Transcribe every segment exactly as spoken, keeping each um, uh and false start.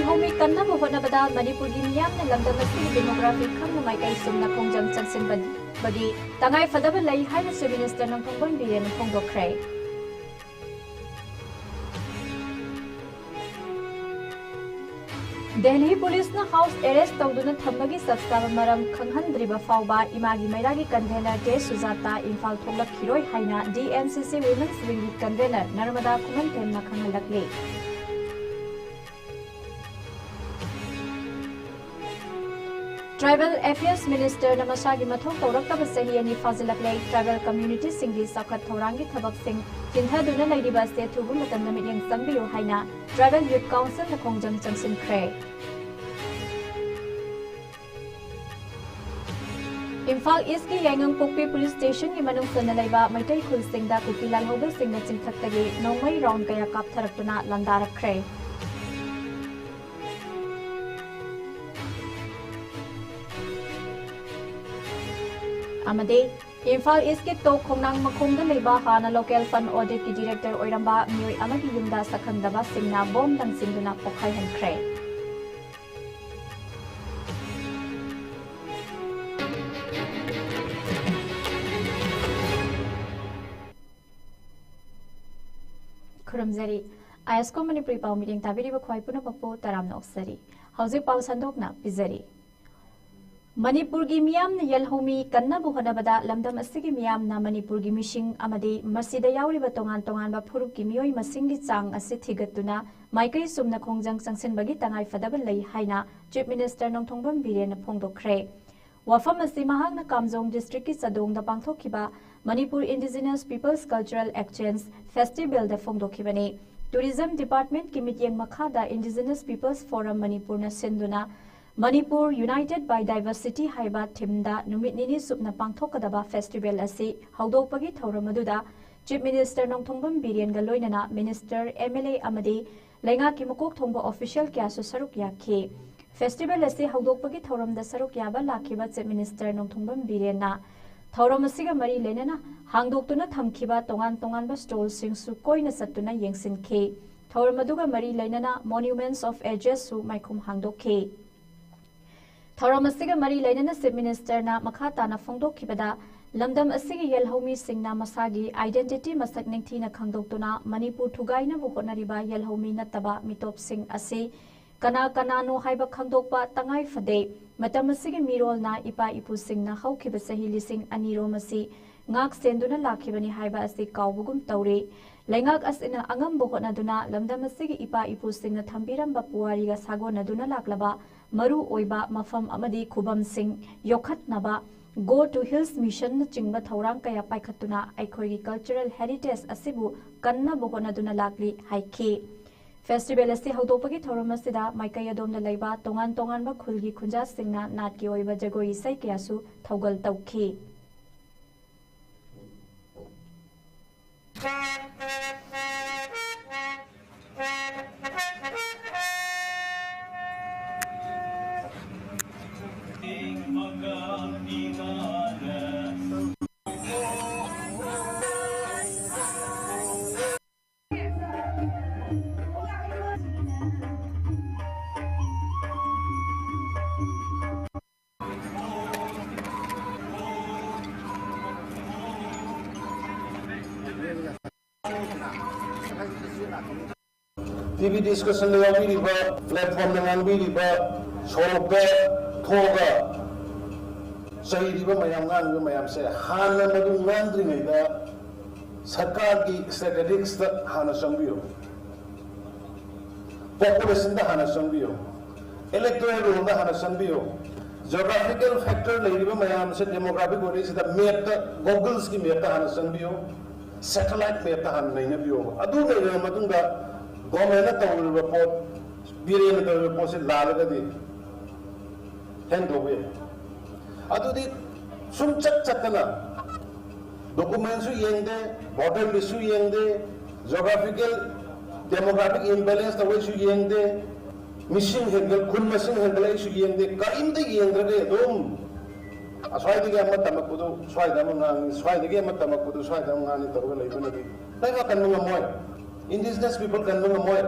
ꯂꯧꯃꯤ ꯀꯟꯅꯕ ꯍꯣꯠꯅꯕꯗ ꯃꯅꯤꯄꯨꯔꯒꯤ ꯃꯤꯌꯥꯝꯅ ꯂꯝꯗꯝ ꯑꯁꯤꯒꯤ demography ꯈꯪꯅ ꯃꯥꯏꯀꯩ ꯆꯨꯝꯅ ꯈꯣꯡꯖꯪ ꯆꯪꯁꯤꯟꯕꯒꯤ ꯇꯉꯥꯏ ꯐꯗꯕ ꯂꯩ ꯍꯥꯏꯅ Chief Minister ꯅꯣꯡꯊꯣꯝꯕꯝ ꯕꯤꯔꯦꯟꯅ ꯐꯣꯡꯗꯣꯛꯈ꯭ꯔꯦ꯫ ꯗꯦꯜꯍꯤ ꯄꯨꯂꯤꯁꯅ house arrest ꯇꯧꯗꯨꯅ ꯊꯝꯕꯒꯤ ꯆꯞ ꯆꯥꯕ ꯃꯔꯝ ꯈꯪꯍꯟꯗ꯭ꯔꯤꯕ ꯐꯥꯎꯕ ꯏꯃꯥꯒꯤ ꯃꯩꯔꯥꯒꯤ convener ꯀꯦ ꯁꯨꯖꯥꯇꯥ ꯏꯝꯐꯥꯜ ꯊꯣꯛꯂꯛꯈꯤꯔꯣꯏ ꯍꯥꯏꯅ D N C C Women's Wingꯒꯤ convener ꯅꯔꯃꯗꯥ ꯈꯨꯃꯟꯊꯦꯝꯅ ꯈꯪꯍꯜꯂꯛꯂꯤ꯫ Tribal Affairs Ministerꯅ ꯃꯁꯥꯒꯤ ꯃꯊꯧ ꯇꯧꯔꯛꯇꯕ ꯆꯍꯤ ꯑꯅꯤ ꯐꯥꯖꯤꯜꯂꯛꯂꯦ꯫ Tribal communityꯁꯤꯡꯒꯤ ꯆꯥꯎꯈꯠ ꯊꯧꯔꯥꯡꯒꯤ ꯊꯕꯛꯁꯤꯡ ꯆꯤꯟꯊꯗꯨꯅ ꯂꯩꯔꯤꯕ ꯑꯁꯤ ꯑꯊꯨꯕ ꯃꯇꯝꯗ ꯃꯤꯠꯌꯦꯡ ꯆꯪꯕꯤꯌꯨ ꯍꯥꯏꯅ Tribal Youth Councilꯅ ꯈꯣꯡꯖꯪ ꯆꯪꯁꯤꯟꯈ꯭ꯔꯦ꯫ ꯏꯝꯐꯥꯜ ꯏꯁꯀꯤ ꯌꯥꯏꯉꯪꯄꯣꯛꯄꯤ ꯄꯨꯂꯤꯁ ꯁ꯭ꯇꯦꯁꯟꯒꯤ ꯃꯅꯨꯡ ꯆꯟꯅ ꯂꯩꯕ ꯃꯩꯇꯩ ꯈꯨꯜꯁꯤꯡꯗ ꯀꯨꯀꯤ ꯂꯥꯜꯍꯧꯕꯁꯤꯡꯅ ꯆꯤꯡꯊꯛꯇꯒꯤ ꯅꯣꯡꯃꯩ ꯔꯥꯎꯟ ꯀꯌꯥ ꯀꯥꯞꯊꯔꯛꯇꯨꯅ ꯂꯥꯟꯗꯥꯔꯛꯈ꯭ꯔꯦ꯫ ꯑꯃꯗꯤ ꯏꯝꯐꯥꯜ ꯏꯁꯀꯤ ꯇꯣꯛ ꯈꯣꯡꯅꯥꯡ ꯃꯈꯣꯡꯗ ꯂꯩꯕ ꯍꯥꯟꯅ local fund auditꯀꯤ director ꯑꯣꯏꯔꯝꯕ ꯃꯤꯑꯣꯏ ꯑꯃꯒꯤ ꯌꯨꯝꯗ ꯁꯛꯈꯪꯗꯕꯁꯤꯡꯅ ꯕꯣꯝ ꯂꯪꯁꯤꯟꯗꯨꯅ ꯄꯣꯈꯥꯏꯍꯟꯈ꯭ꯔꯦ꯫ ꯈꯨꯔꯨꯝꯖꯔꯤ꯫ ꯑꯥꯏ ꯑꯦꯁ ꯀꯣ ꯃꯅꯤꯄꯨꯔꯤ ꯄꯥꯎ ꯃꯤꯠꯌꯦꯡ ꯇꯥꯕꯤꯔꯤꯕ ꯈ꯭ꯋꯥꯏ ꯄꯨꯝꯅꯃꯛꯄꯨ ꯇꯔꯥꯝꯅ ꯑꯣꯛꯆꯔꯤ꯫ ꯍꯧꯖꯤꯛ ꯄꯥꯎ ꯁꯟꯗꯣꯛꯅ ꯄꯤꯖꯔꯤ꯫ ꯃꯅꯤꯄꯨꯔꯒꯤ ꯃꯤꯌꯥꯝꯅ ꯌꯦꯜꯍꯧꯃꯤ ꯀꯟꯅꯕ ꯍꯣꯠꯅꯕꯗ ꯂꯝꯗꯝ ꯑꯁꯤꯒꯤ ꯃꯤꯌꯥꯝꯅ ꯃꯅꯤꯄꯨꯔꯒꯤ ꯃꯤꯁꯤꯡ ꯑꯃꯗꯤ ꯃꯁꯤꯗ ꯌꯥꯎꯔꯤꯕ ꯇꯣꯉꯥꯟ ꯇꯣꯉꯥꯟꯕ ꯐꯨꯔꯨꯞꯀꯤ ꯃꯤꯑꯣꯏ ꯃꯁꯤꯡꯒꯤ ꯆꯥꯡ ꯑꯁꯤ ꯊꯤꯒꯠꯇꯨꯅ ꯃꯥꯏꯀꯩ ꯆꯨꯝꯅ ꯈꯣꯡꯖꯪ ꯆꯪꯁꯤꯟꯕꯒꯤ ꯇꯉꯥꯏ ꯐꯗꯕ ꯂꯩ ꯍꯥꯏꯅ Chief Minister ꯅꯣꯡꯊꯣꯝꯕꯝ ꯕꯤꯔꯦꯟꯅ ꯐꯣꯡꯗꯣꯛꯈ꯭ꯔꯦ꯫ ꯋꯥꯐꯝ ꯑꯁꯤ ꯃꯍꯥꯛꯅ ꯀꯥꯝꯖꯣꯡ districtꯀꯤ ꯆꯥꯗꯣꯡꯗ ꯄꯥꯡꯊꯣꯛꯈꯤꯕ Manipur Indigenous Peoples Cultural Exchange Festivalꯗ ꯐꯣꯡꯗꯣꯛꯈꯤꯕꯅꯤ꯫ Tourism Departmentꯀꯤ ꯃꯤꯠꯌꯦꯡ ꯃꯈꯥꯗ Indigenous Peoples Forum ꯃꯅꯤꯄꯨꯔꯅ ꯁꯤꯟꯗꯨꯅ Manipur United by Diversity ꯍꯥꯏꯕ themeꯗ ꯅꯨꯃꯤꯠ ꯅꯤꯅꯤ ꯆꯨꯞꯅ ꯄꯥꯡꯊꯣꯛꯀꯗꯕ festival ꯑꯁꯤ ꯍꯧꯗꯣꯛꯄꯒꯤ ꯊꯧꯔꯝ ꯑꯗꯨꯗ Chief Minister ꯅꯣꯡꯊꯣꯝꯕꯝ ꯕꯤꯔꯦꯟꯒ ꯂꯣꯏꯅꯅ minister, M L A ꯑꯃꯗꯤ ꯂꯩꯉꯥꯛꯀꯤ ꯃꯀꯣꯛ ꯊꯣꯡꯕ official ꯀꯌꯥꯁꯨ ꯁꯔꯨꯛ ꯌꯥꯈꯤ꯫ Festival ꯑꯁꯤ ꯍꯧꯗꯣꯛꯄꯒꯤ ꯊꯧꯔꯝꯗ ꯁꯔꯨꯛ ꯌꯥꯕ ꯂꯥꯛꯈꯤꯕ Chief Minister ꯅꯣꯡꯊꯣꯝꯕꯝ ꯕꯤꯔꯦꯟꯅ ꯊꯧꯔꯝ ꯑꯁꯤꯒ ꯃꯔꯤ ꯂꯩꯅꯅ ꯍꯥꯡꯗꯣꯛꯇꯨꯅ ꯊꯝꯈꯤꯕ ꯇꯣꯉꯥꯟ ꯇꯣꯉꯥꯟꯕ stallꯁꯤꯡꯁꯨ ꯀꯣꯏꯅ ꯆꯠꯇꯨꯅ ꯌꯦꯡꯁꯤꯟꯈꯤ꯫ ꯊꯧꯔꯝ ꯑꯗꯨꯒ ꯃꯔꯤ ꯂꯩꯅꯅ Monuments of Ages ꯁꯨ ꯃꯥꯏꯈꯨꯝ ꯍꯥꯡꯗꯣꯛꯈꯤ꯫ ꯊꯧꯔꯝ ꯑꯁꯤꯒ ꯃꯔꯤ ꯂꯩꯅꯅ Chief Minister ꯅ ꯃꯈꯥ ꯇꯥꯅ ꯐꯣꯡꯗꯣꯛꯈꯤꯕꯗ, ꯂꯝꯗꯝ ꯑꯁꯤꯒꯤ ꯌꯦꯜꯍꯧꯃꯤꯁꯤꯡꯅ ꯃꯁꯥꯒꯤ identity ꯃꯁꯛ ꯅꯤꯡꯊꯤꯅ ꯈꯪꯗꯣꯛꯇꯨꯅ ꯃꯅꯤꯄꯨꯔ ꯊꯨꯒꯥꯏꯅꯕ ꯍꯣꯠꯅꯔꯤꯕ ꯌꯦꯜꯍꯧꯃꯤ ꯅꯠꯇꯕ ꯃꯤꯇꯣꯞꯁꯤꯡ ꯑꯁꯤ ꯀꯅꯥ ꯀꯅꯥꯅꯣ ꯍꯥꯏꯕ ꯈꯪꯗꯣꯛꯄ ꯇꯉꯥꯏ ꯐꯗꯦ꯫ ꯃꯇꯝ ꯑꯁꯤꯒꯤ ꯃꯤꯔꯣꯜꯅ ꯏꯄꯥ ꯏꯄꯨꯁꯤꯡꯅ ꯍꯧꯈꯤꯕ ꯆꯍꯤ ꯂꯤꯁꯤꯡ ꯑꯅꯤꯔꯣꯝ ꯑꯁꯤ ꯉꯥꯛ ꯁꯦꯟꯗꯨꯅ ꯂꯥꯛꯈꯤꯕꯅꯤ ꯍꯥꯏꯕ ꯑꯁꯤ ꯀꯥꯎꯕꯒꯨꯝ ꯇꯧꯔꯦ꯫ ꯂꯩꯉꯥꯛ ꯑꯁꯤꯅ ꯑꯉꯝꯕ ꯍꯣꯠꯅꯗꯨꯅ ꯂꯝꯗꯝ ꯑꯁꯤꯒꯤ ꯏꯄꯥ ꯏꯄꯨꯁꯤꯡꯅ ꯊꯝꯕꯤꯔꯝꯕ ꯄꯨꯋꯥꯔꯤꯒ ꯁꯥꯒꯣꯟꯅꯗꯨꯅ ꯂꯥꯛꯂꯕ ꯃꯔꯨ ꯑꯣꯏꯕ ꯃꯐꯝ ꯑꯃꯗꯤ ꯈꯨꯕꯝꯁꯤꯡ ꯌꯣꯛꯈꯠꯅꯕ Go to Hills Mission ꯅꯆꯤꯡꯕ ꯊꯧꯔꯥꯡ ꯀꯌꯥ ꯄꯥꯏꯈꯠꯇꯨꯅ ꯑꯩꯈꯣꯏꯒꯤ cultural heritage ꯑꯁꯤꯕꯨ ꯀꯟꯅꯕ ꯍꯣꯠꯅꯗꯨꯅ ꯂꯥꯛꯂꯤ ꯍꯥꯏꯈꯤ꯫ Festival ꯑꯁꯤ ꯍꯧꯗꯣꯛꯄꯒꯤ ꯊꯧꯔꯝ ꯑꯁꯤꯗ ꯃꯥꯏꯀꯩ ꯑꯗꯣꯝꯗ ꯂꯩꯕ ꯇꯣꯉꯥꯟ ꯇꯣꯉꯥꯟꯕ ꯈꯨꯜꯒꯤ ꯈꯨꯟꯖꯥꯁꯤꯡꯅ ꯅꯥꯠꯀꯤ ꯑꯣꯏꯕ ꯖꯒꯣꯏ ꯏꯁꯩ ꯀꯌꯥꯁꯨ ꯊꯧꯒꯜ ꯇꯧꯈꯤ꯫ ꯇꯤ ꯚꯤ discussion ꯗ ꯌꯥꯎꯕꯤꯔꯤꯕ, platform ꯗ ꯉꯥꯡꯕꯤꯔꯤꯕ, ꯁꯣꯔꯣꯛꯇ ꯊꯣꯛꯑꯒ ꯆꯩꯔꯤꯕ ꯃꯌꯥꯝ, ꯉꯥꯡꯉꯤꯕ ꯃꯌꯥꯝꯁꯦ ꯍꯥꯟꯅ ꯃꯗꯨ ꯉꯥꯡꯗ꯭ꯔꯤꯉꯩꯗ ꯁꯔꯀꯥꯔꯒꯤ statistics ꯇ ꯍꯥꯟꯅ ꯆꯪꯕꯤꯌꯨ, population ꯗ ꯍꯥꯟꯅ ꯆꯪꯕꯤꯌꯨ, electoral roll ꯗ ꯍꯥꯟꯅ ꯆꯪꯕꯤꯌꯨ꯫ Geographical factor ꯂꯩꯔꯤꯕ ꯃꯌꯥꯝꯁꯦ demographic ꯑꯣꯏꯔꯛꯏꯁꯤꯗ map ꯇ, Google ꯀꯤ map ꯇ ꯍꯥꯟꯅ ꯆꯪꯕꯤꯌꯨ, satellite map ꯇ ꯍꯥꯟꯅ ꯅꯩꯅꯕꯤꯌꯣꯕ꯫ ꯑꯗꯨ ꯅꯩꯅꯔꯕ ꯃꯇꯨꯡꯗ government ꯅ ꯇꯧꯔꯤꯕ ꯄꯣꯠ, ꯕꯤꯔꯦꯟꯅ ꯇꯧꯔꯤꯕ ꯄꯣꯠꯁꯦ ꯂꯥꯜꯂꯒꯗꯤ ꯍꯦꯟ ꯇꯧꯕ ꯌꯥꯏ꯫ ꯑꯗꯨꯗꯤ ꯁꯨꯝ ꯆꯠ ꯆꯠꯇꯅ document ꯁꯨ ꯌꯦꯡꯗꯦ, voter list ꯁꯨ ꯌꯦꯡꯗꯦ, geographical demographic imbalance ꯇꯧꯕꯩꯁꯨ ꯌꯦꯡꯗꯦ, ꯃꯤꯁꯤꯡ ꯍꯦꯟꯒꯠ-, ꯈꯨꯟ ꯃꯁꯤꯡ ꯍꯦꯟꯒꯠꯂꯛꯏꯁꯨ ꯌꯦꯡꯗꯦ, ꯀꯔꯤꯝꯇ ꯌꯦꯡꯗ꯭ꯔꯒ ꯑꯗꯨꯝ ꯑꯁ꯭ꯋꯥꯏꯗꯒꯤ ꯑꯃ ꯇꯝꯃꯛꯄꯗꯨ ꯁ꯭ꯋꯥꯏꯗ ꯑꯃ ꯉꯥꯡꯉꯤ, ꯁ꯭ꯋꯥꯏꯗꯒꯤ ꯑꯃ ꯇꯝꯃꯛꯄꯗꯨ ꯁ꯭ꯋꯥꯏꯗ ꯑꯃ ꯉꯥꯡꯉꯤ ꯇꯧꯔꯒ ꯂꯩꯕꯅꯗꯤ ꯂꯩꯕꯥꯛ ꯀꯟꯕ ꯉꯝꯃꯣꯏ꯫ Indigenous people ꯀꯟꯕ ꯉꯝꯃꯣꯏ꯫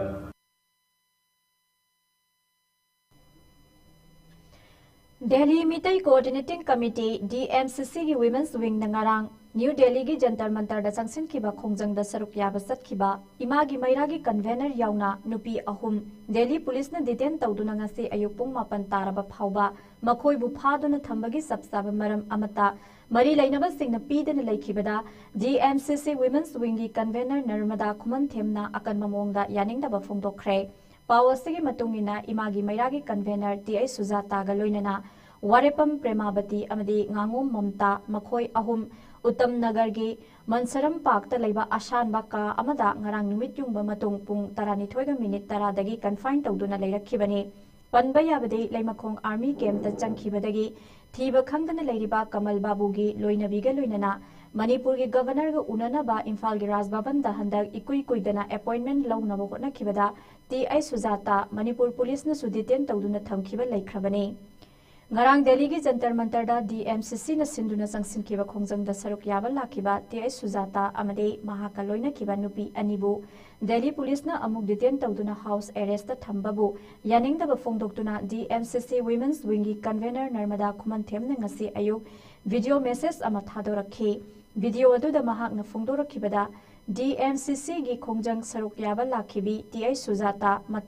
Delhi Meitei Coordinating Committee, D M C C ꯒꯤ Women's Wing ꯅ ꯉꯔꯥꯡ ꯅ꯭ꯌꯨ ꯗꯦꯜꯂꯤꯒꯤ ꯖꯟꯇꯔ ꯃꯟꯇꯔꯗ ꯆꯪꯁꯤꯟꯈꯤꯕ ꯈꯣꯡꯖꯪꯗ ꯁꯔꯨꯛ ꯌꯥꯕ ꯆꯠꯈꯤꯕ ꯏꯃꯥꯒꯤ ꯃꯩꯔꯥꯒꯤ convener ꯌꯥꯎꯅ ꯅꯨꯄꯤ ꯑꯍꯨꯝ ꯗꯦꯜꯂꯤ ꯄꯨꯂꯤꯁꯅ detain ꯇꯧꯗꯨꯅ ꯉꯁꯤ ꯑꯌꯨꯛ ꯄꯨꯡ ꯃꯥꯄꯟ ꯇꯥꯔꯕ ꯐꯥꯎꯕ ꯃꯈꯣꯏꯕꯨ ꯐꯥꯗꯨꯅ ꯊꯝꯕꯒꯤ ꯆꯞ ꯆꯥꯕ ꯃꯔꯝ ꯑꯃꯠꯇ ꯃꯔꯤ ꯂꯩꯅꯕꯁꯤꯡꯅ ꯄꯤꯗꯅ ꯂꯩꯈꯤꯕꯗ, D M C C Women's Wing ꯒꯤ convener ꯅꯔꯃꯗꯥ ꯈꯨꯃꯟꯊꯦꯝꯅ ꯑꯀꯟꯕ ꯃꯑꯣꯡꯗ ꯌꯥꯅꯤꯡꯗꯕ ꯐꯣꯡꯗꯣꯛꯈ꯭ꯔꯦ꯫ ꯄꯥꯎ ꯑꯁꯤꯒꯤ ꯃꯇꯨꯡ ꯏꯟꯅ, ꯏꯃꯥꯒꯤ ꯃꯩꯔꯥꯒꯤ convener T I ꯁꯨꯖꯥꯇꯥꯒ ꯂꯣꯏꯅꯅ ꯋꯥꯔꯦꯄꯝ ꯄ꯭ꯔꯦꯃꯥꯕꯇꯤ ꯑꯃꯗꯤ ꯉꯥꯉꯣꯝ ꯃꯝꯇꯥ, ꯃꯈꯣꯏ ꯑꯍꯨꯝ ꯎꯠꯇꯝ ꯅꯒꯔꯒꯤ ꯃꯟꯁꯔꯝ ꯄꯥꯔꯛꯇ ꯂꯩꯕ ꯑꯁꯥꯟꯕ ꯀꯥ ꯑꯃꯗ ꯉꯔꯥꯡ ꯅꯨꯃꯤꯠ ꯌꯨꯡꯕ ꯃꯇꯨꯡ ꯄꯨꯡ ꯇꯔꯥꯅꯤꯊꯣꯏꯒ ꯃꯤꯅꯤꯠ ꯇꯔꯥꯗꯒꯤ confine ꯇꯧꯗꯨꯅ ꯂꯩꯔꯛꯈꯤꯕꯅꯤ꯫ ꯄꯟꯕ ꯌꯥꯕꯗꯤ, ꯂꯩꯃꯈꯣꯡ army camp ꯇ ꯆꯪꯈꯤꯕꯗꯒꯤ ꯊꯤꯕ ꯈꯪꯗꯅ ꯂꯩꯔꯤꯕ ꯀꯃꯜ ꯕꯥꯕꯨꯒꯤ ꯂꯣꯏꯅꯕꯤꯒ ꯂꯣꯏꯅꯅ ꯃꯅꯤꯄꯨꯔꯒꯤ governor ꯒ ꯎꯅꯅꯕ ꯏꯝꯐꯥꯜꯒꯤ ꯔꯥꯖ ꯚꯕꯟꯗ ꯍꯟꯗꯛ ꯏꯀꯨꯏ ꯀꯨꯏꯗꯅ appointment ꯂꯧꯅꯕ ꯍꯣꯠꯅꯈꯤꯕꯗ T I ꯁꯨꯖꯥꯇꯥ ꯃꯅꯤꯄꯨꯔ ꯄꯨꯂꯤꯁꯅꯁꯨ detain ꯇꯧꯗꯨꯅ ꯊꯝꯈꯤꯕ ꯂꯩꯈ꯭ꯔꯕꯅꯤ꯫ ꯉꯔꯥꯡ ꯗꯦꯜꯂꯤꯒꯤ Jantar ꯃꯟꯇꯔꯗ D M C C ꯅ ꯁꯤꯟꯗꯨꯅ ꯆꯪꯁꯤꯟꯈꯤꯕ ꯈꯣꯡꯖꯪꯗ ꯁꯔꯨꯛ ꯌꯥꯕ ꯂꯥꯛꯈꯤꯕ T I ꯁꯨꯖꯥꯇꯥ ꯑꯃꯗꯤ ꯃꯍꯥꯛꯀ ꯂꯣꯏꯅꯈꯤꯕ ꯅꯨꯄꯤ ꯑꯅꯤꯕꯨ ꯗꯦꯜꯂꯤ ꯄꯨꯂꯤꯁꯅ ꯑꯃꯨꯛ detain ꯇꯧꯗꯨꯅ house arrest ꯊꯝꯕꯕꯨ ꯌꯥꯅꯤꯡꯗꯕ ꯐꯣꯡꯗꯣꯛꯇꯨꯅ D M C C Women's Wing ꯒꯤ convener ꯅꯔꯃꯗꯥ ꯈꯨꯃꯟꯊꯦꯝꯅ ꯉꯁꯤ ꯑꯌꯨꯛ video message ꯑꯃ ꯊꯥꯗꯣꯔꯛꯈꯤ꯫ Video ꯑꯗꯨꯗ ꯃꯍꯥꯛꯅ ꯐꯣꯡꯗꯣꯔꯛꯈꯤꯕꯗ, D M C C ꯒꯤ ꯈꯣꯡꯖꯪ ꯁꯔꯨꯛ ꯌꯥꯕ ꯂꯥꯛꯈꯤꯕꯤ T I ꯁꯨꯖꯥꯇꯥ ꯃ-,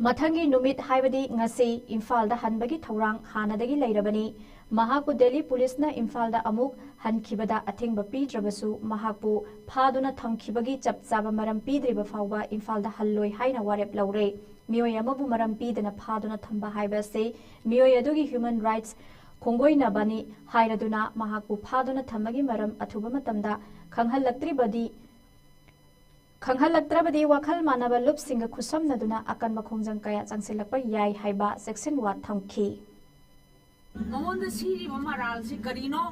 ꯃꯊꯪꯒꯤ ꯅꯨꯃꯤꯠ, ꯍꯥꯏꯕꯗꯤ ꯉꯁꯤ, ꯏꯝꯐꯥꯜꯗ ꯍꯟꯕꯒꯤ ꯊꯧꯔꯥꯡ ꯍꯥꯟꯅꯗꯒꯤ ꯂꯩꯔꯕꯅꯤ꯫ ꯃꯍꯥꯛꯄꯨ ꯗꯦꯜꯂꯤ ꯄꯨꯂꯤꯁꯅ ꯏꯝꯐꯥꯜꯗ ꯑꯃꯨꯛ ꯍꯟꯈꯤꯕꯗ ꯑꯊꯤꯡꯕ ꯄꯤꯗ꯭ꯔꯕꯁꯨ, ꯃꯍꯥꯛꯄꯨ ꯐꯥꯗꯨꯅ ꯊꯝꯈꯤꯕꯒꯤ ꯆꯞ ꯆꯥꯕ ꯃꯔꯝ ꯄꯤꯗ꯭ꯔꯤꯕ ꯐꯥꯎꯕ ꯏꯝꯐꯥꯜꯗ ꯍꯜꯂꯣꯏ ꯍꯥꯏꯅ ꯋꯥꯔꯦꯞ ꯂꯧꯔꯦ꯫ ꯃꯤꯑꯣꯏ ꯑꯃꯕꯨ ꯃꯔꯝ ꯄꯤꯗꯅ ꯐꯥꯗꯨꯅ ꯊꯝꯕ ꯍꯥꯏꯕ ꯑꯁꯤ ꯃꯤꯑꯣꯏ ꯑꯗꯨꯒꯤ human rights ꯈꯣꯡꯒꯣꯏꯅꯕꯅꯤ ꯍꯥꯏꯔꯗꯨꯅ, ꯃꯍꯥꯛꯄꯨ ꯐꯥꯗꯨꯅ ꯊꯝꯕꯒꯤ ꯃꯔꯝ ꯑꯊꯨꯕ ꯃꯇꯝꯗ ꯈꯪꯍꯜꯂꯛꯇ꯭ꯔꯤꯕꯗꯤ, ꯈꯪꯍꯜꯂꯛꯇ꯭ꯔꯕꯗꯤ ꯋꯥꯈꯜ ꯃꯥꯟꯅꯕ ꯂꯨꯞꯁꯤꯡꯒ ꯈꯨꯠꯁꯝꯅꯗꯨꯅ ꯑꯀꯟꯕ ꯈꯣꯡꯖꯪ ꯀꯌꯥ ꯆꯪꯁꯤꯜꯂꯛꯄ ꯌꯥꯏ ꯍꯥꯏꯕ ꯆꯦꯛꯁꯤꯟꯋꯥ ꯊꯝꯈꯤ꯫ ꯃꯉꯣꯟꯗ ꯁꯤꯔꯤꯕ ꯃꯔꯥꯜꯁꯤ ꯀꯔꯤꯅꯣ?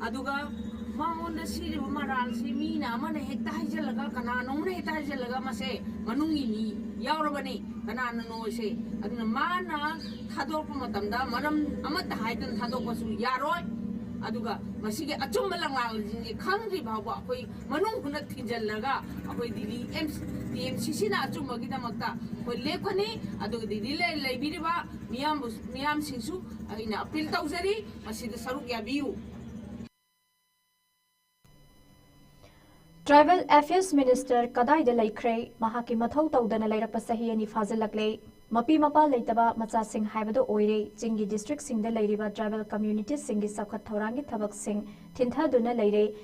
ꯑꯗꯨꯒ ꯃꯉꯣꯟꯗ ꯁꯤꯔꯤꯕ ꯃꯔꯥꯜꯁꯤ ꯃꯤꯅ ꯑꯃꯅ ꯍꯦꯛꯇ ꯍꯥꯏꯖꯤꯜꯂꯒ, ꯀꯅꯥꯅꯣꯝꯅ ꯍꯦꯛꯇ ꯍꯥꯏꯖꯤꯜꯂꯒ, ꯃꯁꯦ ꯃꯅꯨꯡꯒꯤ ꯃꯤ ꯌꯥꯎꯔꯕꯅꯤ, ꯀꯅꯥꯅꯅꯣꯁꯦ꯫ ꯑꯗꯨꯅ ꯃꯥꯅ ꯊꯥꯗꯣꯔꯛꯄ ꯃꯇꯝꯗ ꯃꯔꯝ ꯑꯃꯠꯇ ꯍꯥꯏꯗꯅ ꯊꯥꯗꯣꯛꯄꯁꯨ ꯌꯥꯔꯣꯏ꯫ ꯑꯗꯨꯒ ꯃꯁꯤꯒꯤ ꯑꯆꯨꯝꯕ ꯂꯪꯂꯥꯜꯁꯤꯡꯁꯦ ꯈꯪꯗ꯭ꯔꯤ ꯐꯥꯎꯕ ꯑꯩꯈꯣꯏ ꯃꯅꯨꯡ ꯍꯨꯠꯅ ꯊꯤꯟꯖꯤꯜꯂꯒ ꯑꯩꯈꯣꯏ Delhi AIMS, D M C ꯁꯤꯅ ꯑꯆꯨꯝꯕꯒꯤꯗꯃꯛꯇ ꯑꯩꯈꯣꯏ ꯂꯦꯞꯀꯅꯤ꯫ ꯑꯗꯨꯒ ꯗꯤꯜꯂꯤ ꯂꯩ-, ꯂꯩꯕꯤꯔꯤꯕ ꯃꯤꯌꯥꯝꯕꯨ, ꯃꯤꯌꯥꯝꯁꯤꯡꯁꯨ ꯑꯩꯅ ꯑꯄꯤꯜ ꯇꯧꯖꯔꯤ, ꯃꯁꯤꯗ ꯁꯔꯨꯛ ꯌꯥꯕꯤꯌꯨ꯫ Tribal Affairs Minister ꯀꯗꯥꯏꯗ ꯂꯩꯈ꯭ꯔꯦ? ꯃꯍꯥꯛꯀꯤ ꯃꯊꯧ ꯇꯧꯗꯅ ꯂꯩꯔꯛꯄ ꯆꯍꯤ ꯑꯅꯤ ꯐꯥꯖꯤꯜꯂꯛꯂꯦ꯫ ꯃꯄꯤ ꯃꯄꯥ ꯂꯩꯇꯕ ꯃꯆꯥꯁꯤꯡ ꯍꯥꯏꯕꯗꯨ ꯑꯣꯏꯔꯦ꯫ ꯆꯤꯡꯒꯤ districtꯁꯤꯡꯗ ꯂꯩꯔꯤꯕ tribal communitiesꯁꯤꯡꯒꯤ ꯆꯥꯎꯈꯠ ꯊꯧꯔꯥꯡꯒꯤ ꯊꯕꯛꯁꯤꯡ ꯊꯤꯟꯊꯗꯨꯅ ꯂꯩꯔꯦ꯫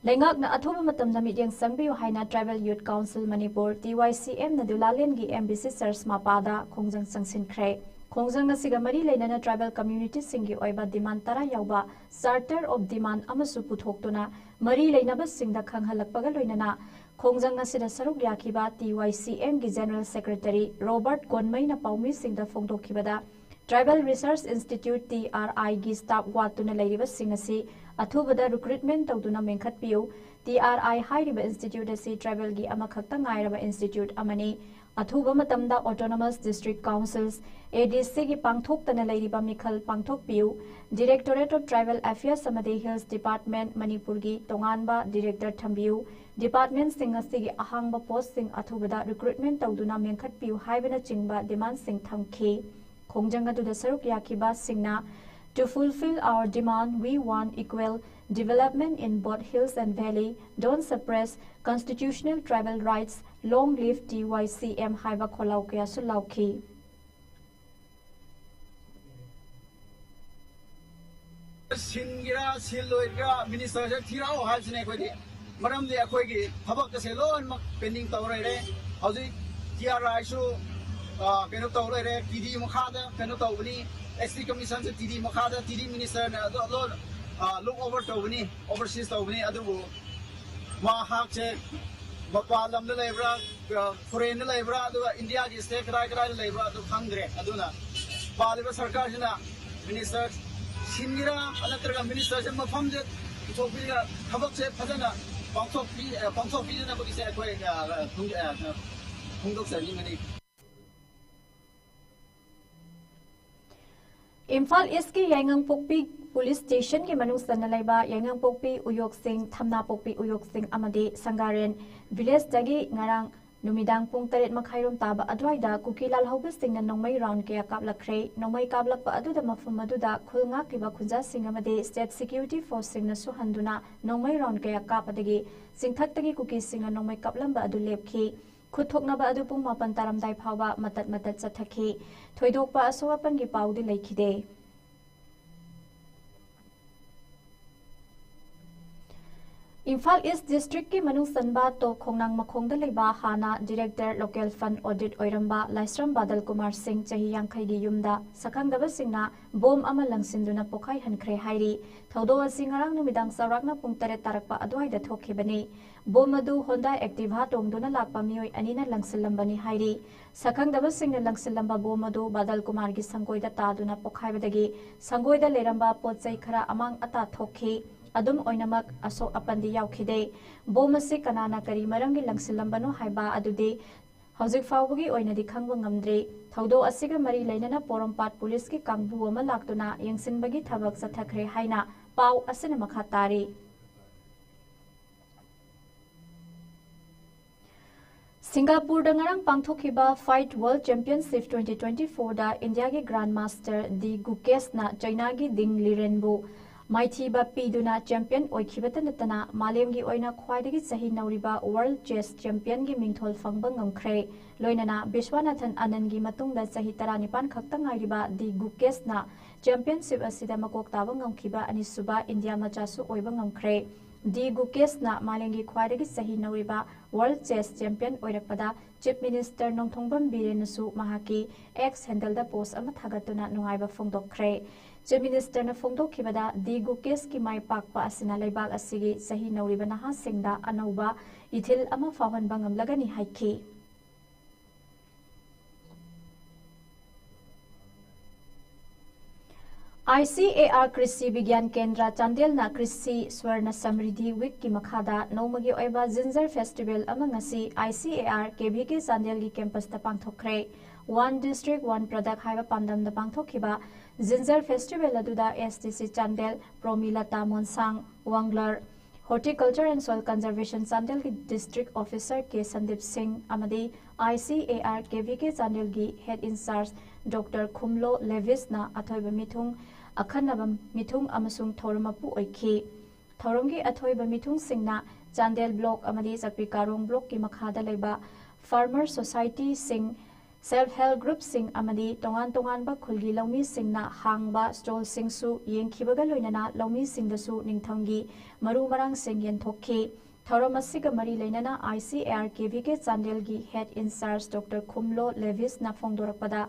ꯂꯩꯉꯥꯛꯅ ꯑꯊꯨꯕ ꯃꯇꯝꯗ ꯃꯤꯠꯌꯦꯡ ꯆꯪꯕꯤꯌꯨ ꯍꯥꯏꯅ Tribal Youth Council Manipur, T Y C M ꯅ ꯗꯨꯂꯥꯂꯦꯟꯒꯤ M B C Church ꯃꯄꯥꯗ ꯈꯣꯡꯖꯪ ꯆꯪꯁꯤꯟꯈ꯭ꯔꯦ꯫ ꯈꯣꯡꯖꯪ ꯑꯁꯤꯒ ꯃꯔꯤ ꯂꯩꯅꯅ tribal communitiesꯁꯤꯡꯒꯤ ꯑꯣꯏꯕ demand ꯇꯔꯥ ꯌꯥꯎꯕ Charter of Demand ꯑꯃꯁꯨ ꯄꯨꯊꯣꯛꯇꯨꯅ ꯃꯔꯤ ꯂꯩꯅꯕꯁꯤꯡꯗ ꯈꯪꯍꯜꯂꯛꯄꯒ ꯂꯣꯏꯅꯅ ꯈꯣꯡꯖꯪ ꯑꯁꯤꯗ ꯁꯔꯨꯛ ꯌꯥꯈꯤꯕ T Y C Mꯒꯤ General Secretary Robert ꯒꯣꯟꯃꯩꯅ ꯄꯥꯎꯃꯤꯁꯤꯡꯗ ꯐꯣꯡꯗꯣꯛꯈꯤꯕꯗ, Tribal Research Institute, T R I ꯒꯤ staff ꯋꯥꯠꯇꯨꯅ ꯂꯩꯔꯤꯕꯁꯤꯡ ꯑꯁꯤ ꯑꯊꯨꯕꯗ recruitment ꯇꯧꯗꯨꯅ ꯃꯦꯟꯈꯠꯄꯤꯌꯨ꯫ T R I ꯍꯥꯏꯔꯤꯕ institute ꯑꯁꯤ tribalꯒꯤ ꯑꯃꯈꯛꯇ ꯉꯥꯏꯔꯕ institute ꯑꯃꯅꯤ꯫ ꯑꯊꯨꯕ ꯃꯇꯝꯗ Autonomous District Councils, A D Cꯒꯤ ꯄꯥꯡꯊꯣꯛꯇꯅ ꯂꯩꯔꯤꯕ ꯃꯤꯈꯜ ꯄꯥꯡꯊꯣꯛꯄꯤꯌꯨ꯫ Directorate of Tribal Affairs ꯑꯃꯗꯤ Hills Department, ꯃꯅꯤꯄꯨꯔꯒꯤ ꯇꯣꯉꯥꯟꯕ director ꯊꯝꯕꯤꯌꯨ꯫ Departmentꯁꯤꯡ ꯑꯁꯤꯒꯤ ꯑꯍꯥꯡꯕ postꯁꯤꯡ ꯑꯊꯨꯕꯗ recruitment ꯇꯧꯗꯨꯅ ꯃꯦꯟꯈꯠꯄꯤꯌꯨ ꯍꯥꯏꯕꯅꯆꯤꯡꯕ demandꯁꯤꯡ ꯊꯝꯈꯤ꯫ ꯈꯣꯡꯖꯪ ꯑꯗꯨꯗ ꯁꯔꯨꯛ ꯌꯥꯈꯤꯕꯁꯤꯡꯅ, "To fulfill our demand, we want equal development in both hills and valley, don't suppress constitutional tribal rights, long live T Y C M" ꯍꯥꯏꯕ ꯈꯣꯜꯂꯥꯎ ꯀꯌꯥꯁꯨ ꯂꯥꯎꯈꯤ꯫ ꯁꯤꯟꯒꯦꯔꯥ, ꯁꯤꯜꯂꯣꯏꯒꯦꯔꯥ, ministerꯁꯦ ꯊꯤꯔꯛꯑꯣ ꯍꯥꯏꯕꯁꯤꯅꯦ ꯑꯩꯈꯣꯏꯗꯤ꯫ ꯃꯔꯝꯗꯤ ꯑꯩꯈꯣꯏꯒꯤ ꯊꯕꯛ ꯑꯁꯦ ꯂꯣꯏꯅꯃꯛ pending ꯇꯧ ꯂꯩꯔꯦ꯫ ꯍꯧꯖꯤꯛ T R Iꯁꯨ, ꯑ, ꯀꯩꯅꯣ ꯇꯧ ꯂꯩꯔꯦ, T D ꯃꯈꯥꯗ ꯀꯩꯅꯣ ꯇꯧꯕꯅꯤ, S T Commissionꯁꯨ T D ꯃꯈꯥꯗ, T D ministerꯅ ꯑꯗꯨ ꯂꯣꯏ, ꯑ, look over ꯇꯧꯕꯅꯤ, oversees ꯇꯧꯕꯅꯤ꯫ ꯑꯗꯨꯕꯨ ꯃꯍꯥꯛꯁꯦ ꯃꯄꯥꯟ ꯂꯝꯗ ꯂꯩꯕ꯭ꯔꯥ, ꯑ, foreignꯗ ꯂꯩꯕ꯭ꯔꯥ, ꯑꯗꯨꯒ Indiaꯒꯤ state ꯀꯗꯥꯏ ꯀꯗꯥꯏꯗ ꯂꯩꯕ꯭ꯔꯥ ꯑꯗꯨ ꯈꯪꯗ꯭ꯔꯦ꯫ ꯑꯗꯨꯅ ꯄꯥꯜꯂꯤꯕ ꯁꯔꯀꯥꯔꯁꯤꯅ minister ꯁꯤꯟꯒꯦꯔꯥ ꯅꯠꯇ꯭ꯔꯒ ministerꯁꯦ ꯃꯐꯝꯁꯦ ꯄꯨꯊꯣꯛꯄꯤꯔꯒ ꯊꯕꯛꯁꯦ ꯐꯖꯅ ꯄꯥꯡꯊꯣꯛꯄꯤ-, ꯑ, ꯄꯥꯡꯊꯣꯛꯄꯤꯗꯅꯕꯒꯤꯁꯦ ꯑꯩꯈꯣꯏ, ꯑ, ꯐꯣꯡ-, ꯑ, ꯐꯣꯡꯗꯣꯛꯆꯅꯤꯡꯕꯅꯤ꯫ ꯏꯝꯐꯥꯜ Eastꯀꯤ ꯌꯥꯏꯉꯪꯄꯣꯛꯄꯤ ꯄꯨꯂꯤꯁ ꯁ꯭ꯇꯦꯁꯟꯒꯤ ꯃꯅꯨꯡ ꯆꯟꯅ ꯂꯩꯕ ꯌꯥꯏꯉꯪꯄꯣꯛꯄꯤ ꯎꯌꯣꯛꯁꯤꯡ, ꯊꯝꯅꯥꯄꯣꯛꯄꯤ ꯎꯌꯣꯛꯁꯤꯡ ꯑꯃꯗꯤ ꯁꯪꯒꯥꯔꯦꯟ ꯚꯤꯂꯦꯖꯇꯒꯤ ꯉꯔꯥꯡ ꯅꯨꯃꯤꯗꯥꯡ ꯄꯨꯡ ꯇꯔꯦꯠ ꯃꯈꯥꯏꯔꯣꯝ ꯇꯥꯕ ꯑꯗꯨꯋꯥꯏꯗ ꯀꯨꯀꯤ ꯂꯥꯜꯍꯧꯕꯁꯤꯡꯅ ꯅꯣꯡꯃꯩ ꯔꯥꯎꯟ ꯀꯌꯥ ꯀꯥꯞꯂꯛꯈ꯭ꯔꯦ꯫ ꯅꯣꯡꯃꯩ ꯀꯥꯞꯂꯛꯄ ꯑꯗꯨꯗ ꯃꯐꯝ ꯑꯗꯨꯗ ꯈꯨꯜ ꯉꯥꯛꯂꯤꯕ ꯈꯨꯟꯖꯥꯁꯤꯡ ꯑꯃꯗꯤ ꯁ꯭ꯇꯦꯠ ꯁꯦꯀ꯭ꯌꯨꯔꯤꯇꯤ ꯐꯣꯔꯁꯁꯤꯡꯅꯁꯨ ꯍꯟꯗꯨꯅ ꯅꯣꯡꯃꯩ ꯔꯥꯎꯟ ꯀꯌꯥ ꯀꯥꯞꯄꯗꯒꯤ ꯆꯤꯡꯊꯛꯇꯒꯤ ꯀꯨꯀꯤꯁꯤꯡꯅ ꯅꯣꯡꯃꯩ ꯀꯥꯞꯂꯝꯕ ꯑꯗꯨ ꯂꯦꯞꯈꯤ꯫ ꯈꯨꯠ ꯊꯣꯛꯅꯕ ꯑꯗꯨ ꯄꯨꯡ ꯃꯥꯄꯟ ꯇꯥꯔꯝꯗꯥꯏ ꯐꯥꯎꯕ ꯃꯇꯠ ꯃꯇꯠ ꯆꯠꯊꯈꯤ꯫ ꯊꯣꯏꯗꯣꯛꯄ ꯑꯁꯣꯛ ꯑꯄꯟꯒꯤ ꯄꯥꯎꯗꯤ ꯂꯩꯈꯤꯗꯦ꯫ ꯏꯝꯐꯥꯜ ꯏꯁ ꯗꯤꯁꯇ꯭ꯔꯤꯛꯀꯤ ꯃꯅꯨꯡ ꯆꯟꯕ ꯇꯣꯞ ꯈꯣꯡꯅꯥꯡ ꯃꯈꯣꯡꯗ ꯂꯩꯕ ꯍꯥꯟꯅ ꯗꯤꯔꯦꯛꯇꯔ ꯂꯣꯀꯦꯜ ꯐꯟ ꯑꯣꯗꯤꯠ ꯑꯣꯏꯔꯝꯕ ꯂꯥꯏꯁ꯭ꯔꯝ ꯕꯥꯗꯜ ꯀꯨꯃꯥꯔ ꯁꯤꯡ, ꯆꯍꯤ ꯌꯥꯡꯈꯩꯒꯤ ꯌꯨꯝꯗ ꯁꯛꯈꯪꯗꯕꯁꯤꯡꯅ ꯕꯣꯝ ꯑꯃ ꯂꯪꯁꯤꯟꯗꯨꯅ ꯄꯣꯈꯥꯏꯍꯟꯈ꯭ꯔꯦ ꯍꯥꯏꯔꯤ꯫ ꯊꯧꯗꯣꯛ ꯑꯁꯤ ꯉꯔꯥꯡ ꯅꯨꯃꯤꯗꯥꯡ ꯆꯥꯎꯔꯥꯛꯅ ꯄꯨꯡ ꯇꯔꯦꯠ ꯇꯥꯔꯛꯄ ꯑꯗꯨꯋꯥꯏꯗ ꯊꯣꯛꯈꯤꯕꯅꯤ꯫ ꯕꯣꯝ ꯑꯗꯨ ꯍꯣꯟꯗꯥ ꯑꯦꯛꯇꯤꯚꯥ ꯇꯣꯡꯗꯨꯅ ꯂꯥꯛꯄ ꯃꯤꯑꯣꯏ ꯑꯅꯤꯅ ꯂꯪꯁꯤꯜꯂꯝꯕꯅꯤ ꯍꯥꯏꯔꯤ꯫ ꯁꯛꯈꯪꯗꯕꯁꯤꯡꯅ ꯂꯪꯁꯤꯜꯂꯝꯕ ꯕꯣꯝ ꯑꯗꯨ ꯕꯥꯗꯜ ꯀꯨꯃꯥꯔꯒꯤ ꯁꯪꯒꯣꯏꯗ ꯇꯥꯗꯨꯅ ꯄꯣꯈꯥꯏꯕꯗꯒꯤ ꯁꯪꯒꯣꯏꯗ ꯂꯩꯔꯝꯕ ꯄꯣꯠ ꯆꯩ ꯈꯔ ꯑꯃꯥꯡ ꯑꯇꯥ ꯊꯣꯛꯈꯤ꯫ ꯑꯗꯨꯝ ꯑꯣꯏꯅꯃꯛ ꯑꯁꯣꯛ ꯑꯄꯟꯗꯤ ꯌꯥꯎꯈꯤꯗꯦ꯫ ꯕꯣꯝ ꯑꯁꯤ ꯀꯅꯥꯅ ꯀꯔꯤ ꯃꯔꯝꯒꯤ ꯂꯪꯁꯤꯜꯂꯝꯕꯅꯣ ꯍꯥꯏꯕ ꯑꯗꯨꯗꯤ ꯍꯧꯖꯤꯛ ꯐꯥꯎꯕꯒꯤ ꯑꯣꯏꯅꯗꯤ ꯈꯪꯕ ꯉꯝꯗ꯭ꯔꯤ꯫ ꯊꯧꯗꯣꯛ ꯑꯁꯤꯒ ꯃꯔꯤ ꯂꯩꯅꯅ ꯄꯣꯔꯣꯝꯄꯥꯠ ꯄꯨꯂꯤꯁꯀꯤ ꯀꯥꯡꯕꯨ ꯑꯃ ꯂꯥꯛꯇꯨꯅ ꯌꯦꯡꯁꯤꯟꯕꯒꯤ ꯊꯕꯛ ꯆꯠꯊꯈ꯭ꯔꯦ ꯍꯥꯏꯅ ꯄꯥꯎ ꯑꯁꯤꯅ ꯃꯈꯥ ꯇꯥꯔꯤ꯫ ꯁꯤꯡꯒꯥꯄꯨꯔꯗ ꯉꯔꯥꯡ ꯄꯥꯡꯊꯣꯛꯈꯤꯕ ꯐꯥꯏꯠ ꯋꯥꯔꯜꯗ ꯆꯦꯝꯄꯤꯌꯟꯁꯤꯞ twenty twenty-fourꯗ ꯏꯟꯗꯤꯌꯥꯒꯤ ꯒ꯭ꯔꯥꯟꯗ ꯃꯥꯁꯇꯔ ꯗꯤ ꯒꯨꯀꯦꯁꯅ ꯆꯩꯅꯥꯒꯤ ꯗꯤꯡ ꯂꯤꯔꯦꯟꯕꯨ ꯃꯥꯏꯊꯤꯕ ꯄꯤꯗꯨꯅ ꯆꯦꯝꯄꯤꯌꯟ ꯑꯣꯏꯈꯤꯕꯇ ꯅꯠꯇꯅ ꯃꯥꯂꯦꯝꯒꯤ ꯑꯣꯏꯅ ꯈ꯭ꯋꯥꯏꯗꯒꯤ ꯆꯍꯤ ꯅꯧꯔꯤꯕ ꯋꯥꯔꯜꯗ ꯆꯦꯁ ꯆꯦꯝꯄꯤꯌꯟꯒꯤ ꯃꯤꯡꯊꯣꯜ ꯐꯪꯕ ꯉꯝꯈ꯭ꯔꯦ꯫ ꯂꯣꯏꯅꯅ ꯕꯤꯁ꯭ꯋꯥꯅꯥꯊꯟ ꯑꯅꯟꯒꯤ ꯃꯇꯨꯡꯗ ꯆꯍꯤ ꯇꯔꯥꯅꯤꯄꯥꯟ ꯈꯛꯇ ꯉꯥꯏꯔꯤꯕ ꯗꯤ ꯒꯨꯀꯦꯁꯅ ꯆꯦꯝꯄꯤꯌꯟꯁꯤꯞ ꯑꯁꯤꯗ ꯃꯀꯣꯛ ꯇꯥꯕ ꯉꯝꯈꯤꯕ ꯑꯅꯤꯁꯨꯕ ꯏꯟꯗꯤꯌꯥ ꯃꯆꯥꯁꯨ ꯑꯣꯏꯕ ꯉꯝꯈ꯭ꯔꯦ꯫ ꯗꯤ ꯒꯨꯀꯦꯁꯅ ꯃꯥꯂꯦꯝꯒꯤ ꯈ꯭ꯋꯥꯏꯗꯒꯤ ꯆꯍꯤ ꯅꯧꯔꯤꯕ ꯋꯥꯔꯜꯗ ꯆꯦꯁ ꯆꯦꯝꯄꯤꯌꯟ ꯑꯣꯏꯔꯛꯄꯗ ꯆꯤꯐ ꯃꯤꯅꯤꯁꯇꯔ ꯅꯣꯡꯊꯣꯡꯕꯝ ꯕꯤꯔꯦꯟꯅꯁꯨ ꯃꯍꯥꯛꯀꯤ ꯑꯦꯛꯁ ꯍꯦꯟꯗꯜꯗ ꯄꯣꯁ ꯑꯃ ꯊꯥꯒꯠꯇꯨꯅ ꯅꯨꯡꯉꯥꯏꯕ ꯐꯣꯡꯗꯣꯛꯈ꯭ꯔꯦ꯫ ꯆꯤꯐ ꯃꯤꯅꯤꯁꯇꯔꯅ ꯐꯣꯡꯗꯣꯛꯈꯤꯕꯗ ꯗꯤ ꯒꯨꯀꯦꯁꯀꯤ ꯃꯥꯏ ꯄꯥꯛꯄ ꯑꯁꯤꯅ ꯂꯩꯕꯥꯛ ꯑꯁꯤꯒꯤ ꯆꯍꯤ ꯅꯧꯔꯤꯕ ꯅꯍꯥꯁꯤꯡꯗ ꯑꯅꯧꯕ ꯏꯊꯤꯜ ꯑꯃ ꯐꯥꯎꯍꯟꯕ ꯉꯝꯂꯒꯅꯤ ꯍꯥꯏꯈꯤ꯫ ICAR ꯀ꯭ꯔꯤꯁꯤ ꯕꯤꯒ꯭ꯌꯥꯟ ꯀꯦꯟꯗ꯭ꯔ ꯆꯥꯟꯗꯦꯜꯅ ꯀ꯭ꯔꯤꯁꯤ ꯁ꯭ꯋꯔꯅ ꯁꯃ꯭ꯔꯤꯗꯤ ꯋꯤꯛꯀꯤ ꯃꯈꯥꯗ ꯅꯣꯡꯃꯒꯤ ꯑꯣꯏꯕ ꯖꯤꯟꯖꯔ ꯐꯦꯁꯇꯤꯚꯦꯜ ꯑꯃ ꯉꯁꯤ ICAR KVK ꯆꯥꯟꯗꯦꯜꯒꯤ ꯀꯦꯝꯄꯁꯇ ꯄꯥꯡꯊꯣꯛꯈ꯭ꯔꯦ꯫ One District One Product ꯍꯥꯏꯕ ꯄꯥꯟꯗꯝꯗ ꯄꯥꯡꯊꯣꯛꯈꯤꯕ ꯖꯤꯟꯖꯔ ꯐꯦꯁꯇꯤꯚꯦꯜ ꯑꯗꯨꯗ S D C Chandel Promilata Monsang, ꯋꯥꯡꯂꯔ, ꯍꯣꯔꯇꯤꯀꯜꯆꯔ ꯑꯦꯟ ꯁꯣꯏꯜ ꯀꯟꯖꯔꯚꯦꯁꯟ ꯆꯥꯟꯗꯦꯜꯒꯤ district officer K Sandeep Singh ꯑꯃꯗꯤ I C A R K V ꯀꯦ ꯆꯥꯟꯗꯦꯜꯒꯤ ꯍꯦꯗ ꯏꯟꯆꯥꯔꯖ ꯗꯣꯛꯇꯔ ꯈꯨꯝꯂꯣ ꯂꯦꯚꯤꯁꯅ ꯑꯊꯣꯏꯕ ꯃꯤꯊꯨꯡ, ꯑꯈꯟꯅꯕ ꯃꯤꯊꯨꯡ ꯑꯃꯁꯨꯡ ꯊꯧꯔꯝ ꯃꯄꯨ ꯑꯣꯏꯈꯤ꯫ ꯊꯧꯔꯝꯒꯤ ꯑꯊꯣꯏꯕ ꯃꯤꯊꯨꯡꯁꯤꯡꯅ ꯆꯥꯟꯗꯦꯜ ꯕ꯭ꯂꯣꯛ ꯑꯃꯗꯤ ꯆꯛꯄꯤ ꯀꯥꯔꯣꯡ ꯕ꯭ꯂꯣꯛꯀꯤ ꯃꯈꯥꯗ ꯂꯩꯕ ꯐꯥꯔꯃꯔ ꯁꯣꯁꯥꯏꯇꯤꯁꯤꯡ, ꯁꯦꯜꯐ ꯍꯦꯜꯞ ꯒ꯭ꯔꯨꯞꯁꯤꯡ ꯑꯃꯗꯤ ꯇꯣꯉꯥꯟ ꯇꯣꯉꯥꯟꯕ ꯈꯨꯜꯒꯤ ꯂꯧꯃꯤꯁꯤꯡꯅ ꯍꯥꯡꯕ ꯁ꯭ꯇꯣꯜꯁꯤꯡꯁꯨ ꯌꯦꯡꯈꯤꯕꯒ ꯂꯣꯏꯅꯅ ꯂꯧꯃꯤꯁꯤꯡꯗꯁꯨ ꯅꯤꯡꯊꯝꯒꯤ ꯃꯔꯨ ꯃꯔꯥꯡꯁꯤꯡ ꯌꯦꯟꯊꯣꯛꯈꯤ꯫ ꯊꯧꯔꯝ ꯑꯁꯤꯒ ꯃꯔꯤ ꯂꯩꯅꯅ I C A R K V ꯀꯦ ꯆꯥꯟꯗꯦꯜꯒꯤ ꯍꯦꯗ ꯏꯟꯆꯥꯔꯖ ꯗꯣꯛꯇꯔ ꯈꯨꯝꯂꯣ ꯂꯦꯚꯤꯁꯅ ꯐꯣꯡꯗꯣꯔꯛꯄꯗ,